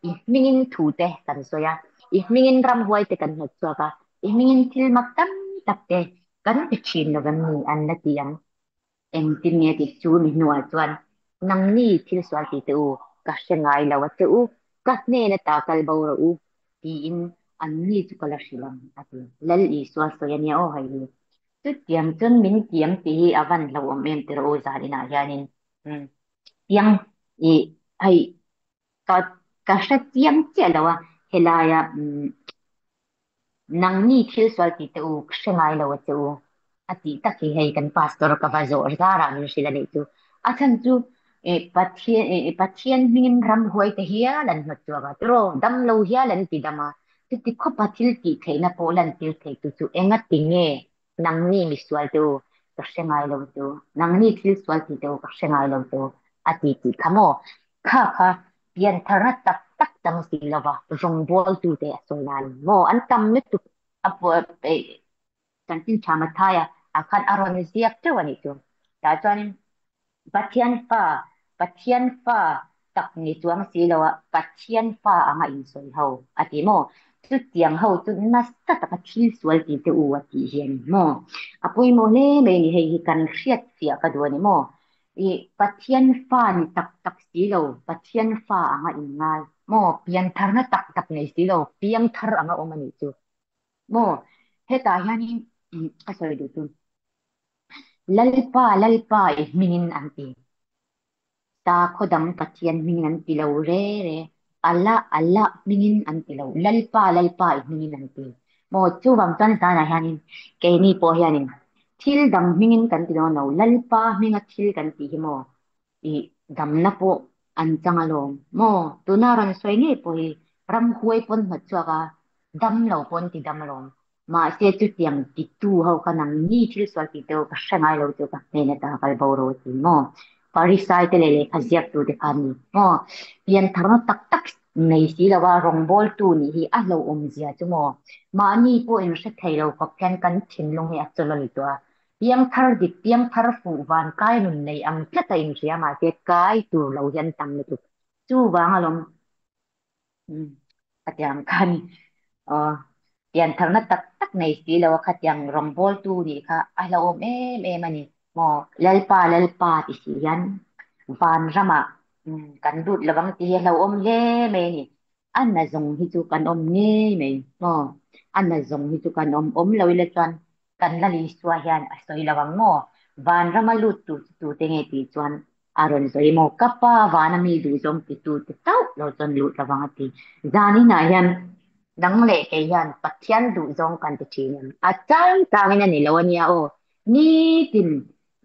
i hmingin thu te kan sawi a i hmingin ramhuai te kan hnawt chhuak a i hmingin thil mak tam tak te Kan ti thin lo em ni an la ti ang. Engtin nge tih chu mi hnuah chuan nangni thil sual ti teh u, ka hre ngai lo a che u, ka hnen ata kal bo rawh u tiin anni chu ka la hrilh ang a ti. Lal Isua sawi a nia aw hei hi. Chutiang chuan min tiam tih hi a van hlauhawm em ti rawh u zaninah hianin piang i hei ka ka hre chiang chiah lo a helaia Nangni thil sual ti teh u, ka hre ngai lo a che u, a tih tak hi hei kan pastor ka va zawh zarah min hrilh a nih chu. A chhan chu Pathian Pathian hmingin ramhuai te hial an hnawt chhuak a, tiraw damlo hial an ti dam a, chuti khawpa thil tih theihna pawh lantir thei tu chu engati nge nangni misual te u, ka hre ngai lo che u, nangni thil sual ti te u, ka hre ngai lo che u, a ti tih kha maw? Kha kha piantharna tak tak chang si lova rawngbawltute a sawi nan maw? An tam lutuk a chanchin tha Mathaia ah khan a rawn ziak teuh a nih chu. Tah chuanin Pathian fa, Pathian fa tak ni chuang si lo a, Pathian fa anga insawi ho a ti maw? Chutiang ho chu nasa taka thil sual ti te u a tih hi a ni maw? A pawimawh hle mai ni hei hi kan hriat fiah ka duh a ni maw? I Pathian fa ni tak tak si lo, Pathian fa anga inngai maw? Piantharna tak tak nei si lo, piangthar anga awm a nih chu maw? Hetah hianin ka sawi duh chu Lalpa, Lalpa i hmingin an ti. Sakhaw dang Pathian hmingin an ti lo re re. Allah, Allah hmingin an ti lo. Lalpa, Lalpa i hmingin an ti. Maw chuvang chuan zanah hianin keini pawh hianin thil dang hmingin kan ti dawn lo. Lalpa hminga thil kan tih hi maw i damna pawh an chang alawm maw? Tuna rawn sawi ngei pawh hi ramhuai pawn hnawt chhuak a, dam lo pawn ti dam alawm. Mahse chutiang titu ho kha nangni thil sual tih te ka hre ngai lo chu ka hnen ata kal bo ro ti maw? Farisai te leh lehkha ziaktu te kha an ni maw? Piantharna tak tak nei si lova rawngbawltu nih hi a hlauhawm zia chu maw? Mahni pawh inhre thei lo khawp hian kan thinlung hi a chawlawi tawh a. Piangthar dik, piangthar fuh van kai nun nei ang tlat a inhria mahse kai tur lo hian tam lutuk. Chuvang alawm Khatiang khan aw piantharna tak tak nei si lo a khatiang rawngbawltu nih kha a hlauhawm em em a ni maw? Lalpa Lalpa ti si hian vanramah kan lut lo ang tih hi a hlauhawm hle mai a ni. A na zawng hi chu kan awm ngei mai maw? A na zawng hi chu kan awm awm lo ila chuan kan Lal Isua hian a sawi lo ang maw? Vanrama lut tur chu tute nge tih chuan a rawn sawi maw? Ka pa vana mi duhzawng titu te chauh lo chuan lut lo ang a ti. Zaninah hian nang leh kei hian Pathian duhzawng kan ti thin em? A chang changin a ni lo a nia aw. Nitin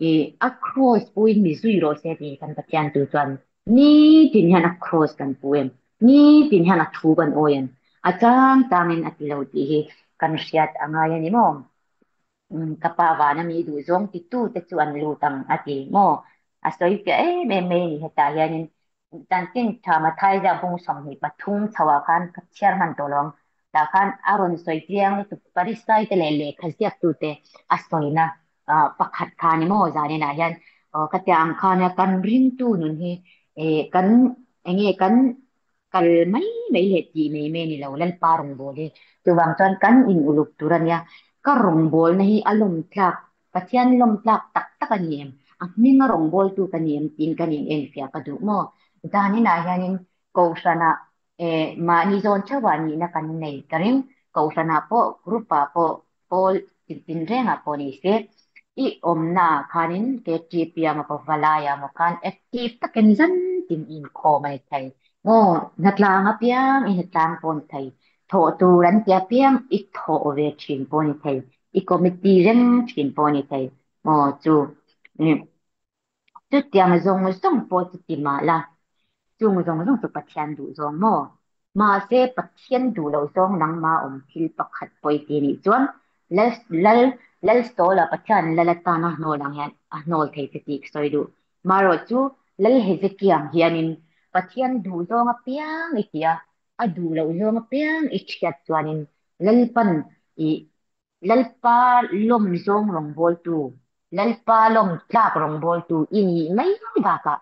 i a kraws puin mi zui rawh se ti kan Pathian tu chuan nitin hian a kraws kan pu em? Nitin hian a thu kan awi em? A chang changin a ti lo tih hi kan hriat a ngai a ni maw? Ka pa vana mi duhzawng titu te chu an lut ang a ti maw? A sawi fiah em em mai a ni. Hetah hianin chanchin tha Matthai ziak bung 23 chhoah khan ka chhiar hman tawh lo ang. Tah khan a rawn sawi chiang lutuk Pharisai te leh lehkha ziaktute a sawina pakhat kha ni maw zaninah hian ka tia ang khan kan ringtu nun hi kan enge kan kal mai mai leh tih mai mai a ni lo, Lalpa rawngbâwl hi. Chuvang chuan kan in uluk tur a nia, ka rawngbâwlna hi a lawm tlak, Pathian lawm tlak tak tak a ni em? A hminga rawngbâwltu ka ni em? tiin kan in enfiah ka duh maw? Zaninah hianin Kohhranah eh mahni zawn theuhah nihna kan nei ka ring, Kohhranah pawh, group-ah pawh, pawl tinrengah pawh ni se, i awmnaah khanin KTP ah maw Pavalai ah maw khan active takin zan tin i inkhawm a ni thei. Maw hnatlang apiang i hnatlang pawh a ni thei, thawh tur an ti apiang i thawh ve thin pawh a ni thei, i committee reng thin pawh a ni thei. Maw chu Chutiang zawng zawng pawh chu ti mah la, chung zawng zawng chu Pathian duh zawng maw? Mahse, Pathian duh loh zawng nangmah awm thil pakhat pawh i ti nih chuan Lal Lal Lalsawla Pathian Lal atana hnawl ang hian a hnawl thei che tih ka sawi duh. Marawh chu Lal Hezekia ang hianin Pathian duh zawng apiang i ti a, a duh loh zawng apiang i hriat chuanin Lalpan i Lalpa lawm zawng rawngbawltu, Lalpa lawm tlak rawngbawltu i nih mai bakah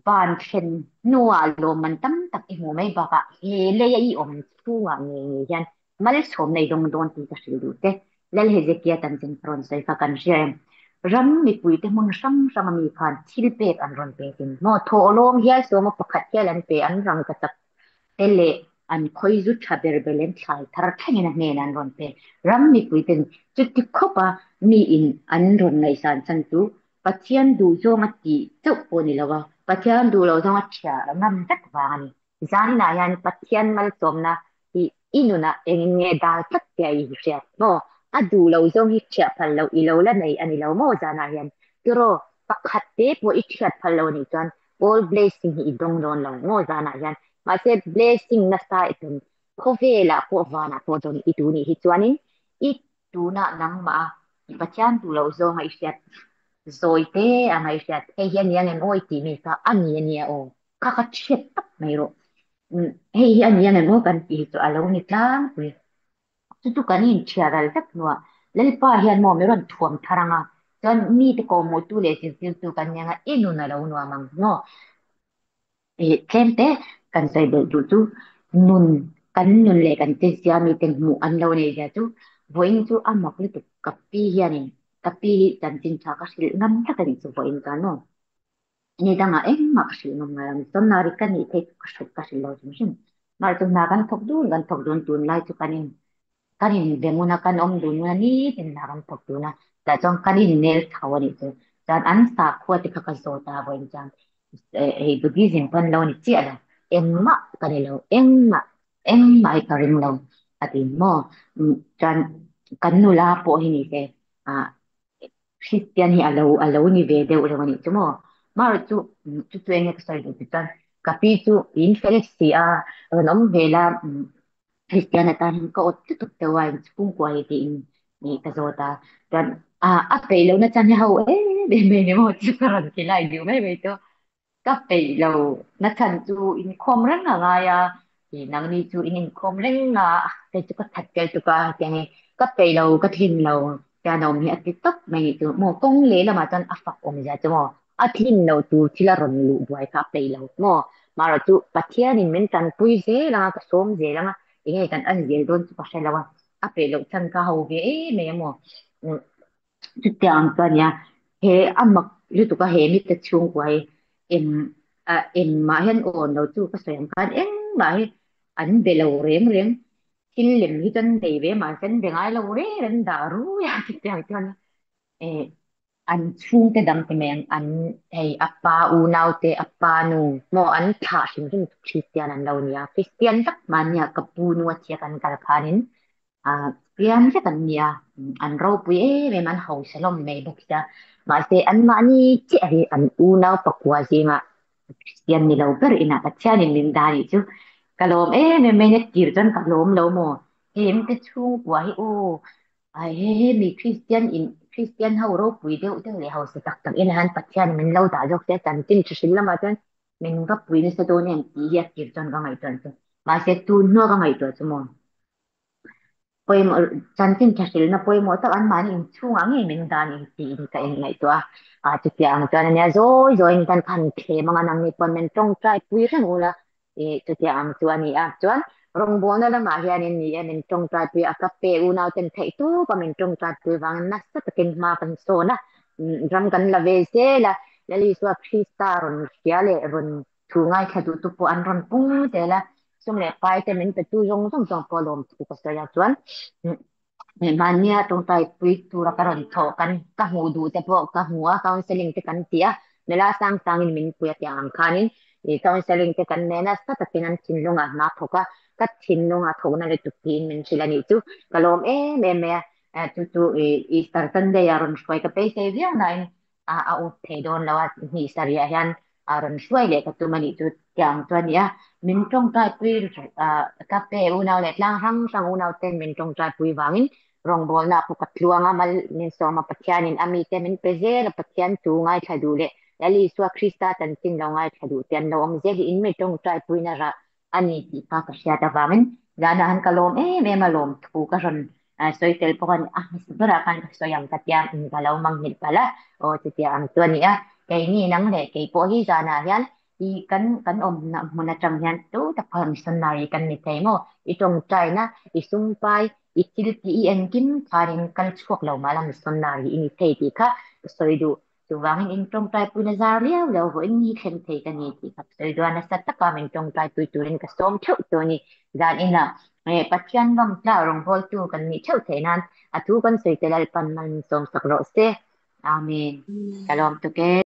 van thlen hnuah lawmman tam tak i hmuh mai bakah he leia i awm chhungah ngei ngei hian malsawmna i dawng dawn tih ka hrilh duh che. Lal Hezekia chanchin ka rawn sawi kha kan hria em? Ram mipuite hmun hrang hranga mi khan thil pek an rawn pe thin maw? Thawhlawm hial sawma pakhat hial an pe, an rangkachak te leh an khawi zu tha ber ber leh thlai thar thlengin a hnenah an rawn pe. Ram mipuiten chuti khawpa miin an rawn ngaihsan chhan chu Pathian duh zawng a tih chauh pawh ni lo a, Pathian duh loh zawng a ṭhia ngam vek vang a ni. Zaninah hian Pathian malsawmna hi i nunah engin nge dal tlat tia i hriat maw? A duh loh zawng hi ṭhiah phal loh i lo la nei a ni lo maw zanah hian? Tiraw, pakhat te pawh i ṭhiat phal lo nih chuan All blessing hi i dawng dawn lo maw zanah hian mahse blessing nasa i tum khawvelah pawh vanah pawh dawn i tu nih hi chuanin i tunah nangmah a i Pathian duh loh zawnga i hriat zawi te anga i hriat hei hi a ni angem aw i tih mi kha a ni a nia aw kha kha hriat tak mai rawh hei hi a ni angem aw kan tih hi chu a lo ni tlangpui. Chu chu kan inthiar ral vek hnuah Lalpa hian maw min rawn thuam thar ang a, chuan mite kawhhmuhtu leh zirtirtu kan ni ang a, i nun a lo nuam ang maw? Ih, tlem te kan sawi belh duh chu nun, kan nun leh kan chezia miten hmuh an lo neih zia chu vawiin chu a mak lutuk ka pi hianin ka pi hi chanchin tha ka hrilh ngam tlat a nih chu vawiin chuan maw? Ni dangah engmah ka hrilh ngam ngai lo, missionary ka nih theih chu ka hrilh ka hrilh lo hrim hrim. Mahse chu hna kan thawk dun kan thawk dun tunlai chu kan in kan in be ngun a, kan awm dun ngun a, nitin hna kan thawk dun a, tah chuan kan in nel chho a nih chu. Chuan an sakhua te kha ka zawt a vawiin chuan hei Buddhism pawn lo ni chiah lo, engmah ka ni lo, engmah engmah hi ka ring lo a ti maw. Chuan kan nula pawh hi ni se ah Kristian hi alo alo ni ve deuh reuh a nih chu maw? Mar chu chu chu enge ka sawi duh tih chuan ka pi chu in fel si a rawn awm ve la Kristian atan hian ka awt lutuk deuh a in chhungkua hi tiin ih ka zawt a chuan a a peih lohna chan hi ho em em mai ni maw chu ka rawn ti lai duh mai mai chu. Ka peih lo na chhan chu inkhawm reng a ngai a, i nangni chu in inkhawm reng a, kei chu ka that tel tuk a hetiang hi ka peih lo ka tlin lo tian a awm hi a ti tawp mai nih chu maw kawng leh lamah chuan a fak awm zia chu maw a tlin lo tur thil a rawn luh buai kha a peih lo maw marawh chu Pathianin min tanpui zel ang a ka sawm zel ang a enge kan en zel dawn chu ka hre lo a, a peih loh chhan kha ho ve em em a maw. Chutiang ang chuan nia, he a mak lutuk a he mite chhungkua hi eng ah engmah hian awn lo chu ka sawi ang khan engmah hi an be lo reng reng, thil lem hi chuan nei ve mahse an be ngai lo reng reng dah rui a chutiang chuan eh an chhungte dang te mai ang an hei a pa unau te a pa nu maw an thlah hrim hrim chu Kristian an lo nia, Kristian vek mahnia ka pu nu a thia kan kal khanin Pian vek an nia, an ropui em em, an hausa hlawm mai bawk sia. Mahse, anmahni chiah hi an unau pakua zingah Kristian ni lo ber inah Pathianin min dah anih chu. Ka lawm em em mai, tir chuan ka lawm lo maw? Heng te chhungkua hi aw, he he mi Kristian in Kristian ho ropui deuh deuh leh hausa tak tak inah hian Pathian min lo dah zawk se a chanchin hri hrilh lamah chuan min va pui nasa dawn em tih hi a tir chuan ka ngaihtuah chu. Mahse tun hnua ka ngaihtuah chu maw? Pawimawh, chanchin tha hrilhna pawimawh tak anmahni inchhungah ngei min dan in tiin ka inngaihtuah a, chutiang ang chuan ania zawi zawiin kan khan thlem anga nangni pawn min tawngtai pui reng ula ih chutiang ang chu a ni a. Chuan rawngbawlna lamah hianin ni e min tawngtai pui a, ka pe unau ten theih tawpa min tawngtai pui vangin nasa takin hma kan sawn a, ram kan la ve zel a, Lal Isua Krista rawn hria leh rawn Thu ngaithla duhtu pawh an rawn pung zel a, sum leh pai te min petu zawng zawng zawng pawh lawmthu ka sawi a, chuan mahnia tawngtai pui tura ka rawn thawh kan ka hmuh duh te pawh ka hmu a, counselling te kan ti a, nula sang sangin min pui a tiang ang khanin ih counselling te kan nen a, sa takin an thinlungah hna thawk a, ka thinlungah thawkna lutuk tiin min hrilh a nih chu ka lawm em em mai a, chu chu ih Easter Sunday ah rawn hruai ka beisei viau nain a a up thei dawn lo a, hnih sarih hian a rawn hruai leh ka tum a nih chu tiang chu a ni a, min tawngtai pui ka pe unau leh tlang hrang hrang unau ten min tawngtai pui vangin rawngbawlna pawh ka tluang a, mal min sawm a, Pathianin a mite min pe zel a, Pathian thu ngaithla duh leh Lal Isua Krista chanchin lo ngaithla duh te an lo awm zel hi in mi tawngtai puina rah a ni tih kha ka hriat avangin zanah han ka lawm em em a lawm thu ka rawn sawi tel bawk a ni a hmasa berah khan ka sawi ang ka tia ka lo mangnghilh palh a aw chutia ang chu a ni a keini nang leh kei pawh hi zanah hian i kan kan awmna hmun atang hian tu tak pawh missionary kan ni thei maw i tawngtaina i sumpai i thil tih i engkim khanin kal chhuak lo mahla missionary i ni thei tih kha ka sawi duh Chuvangin in tawngtaipuina zar liau lo vawiin ni thleng thei ka ni tih ka sawi duh a, nasa taka min tawngtaipui turin ka sawm theuh chu a ni. Zan inah Pathian lawmtla rawngbawltu kan nih theuh theih nan a thu kan sawi te Lalpan mal min sawmsak rawh se. Amen. Ka lawm tuk e.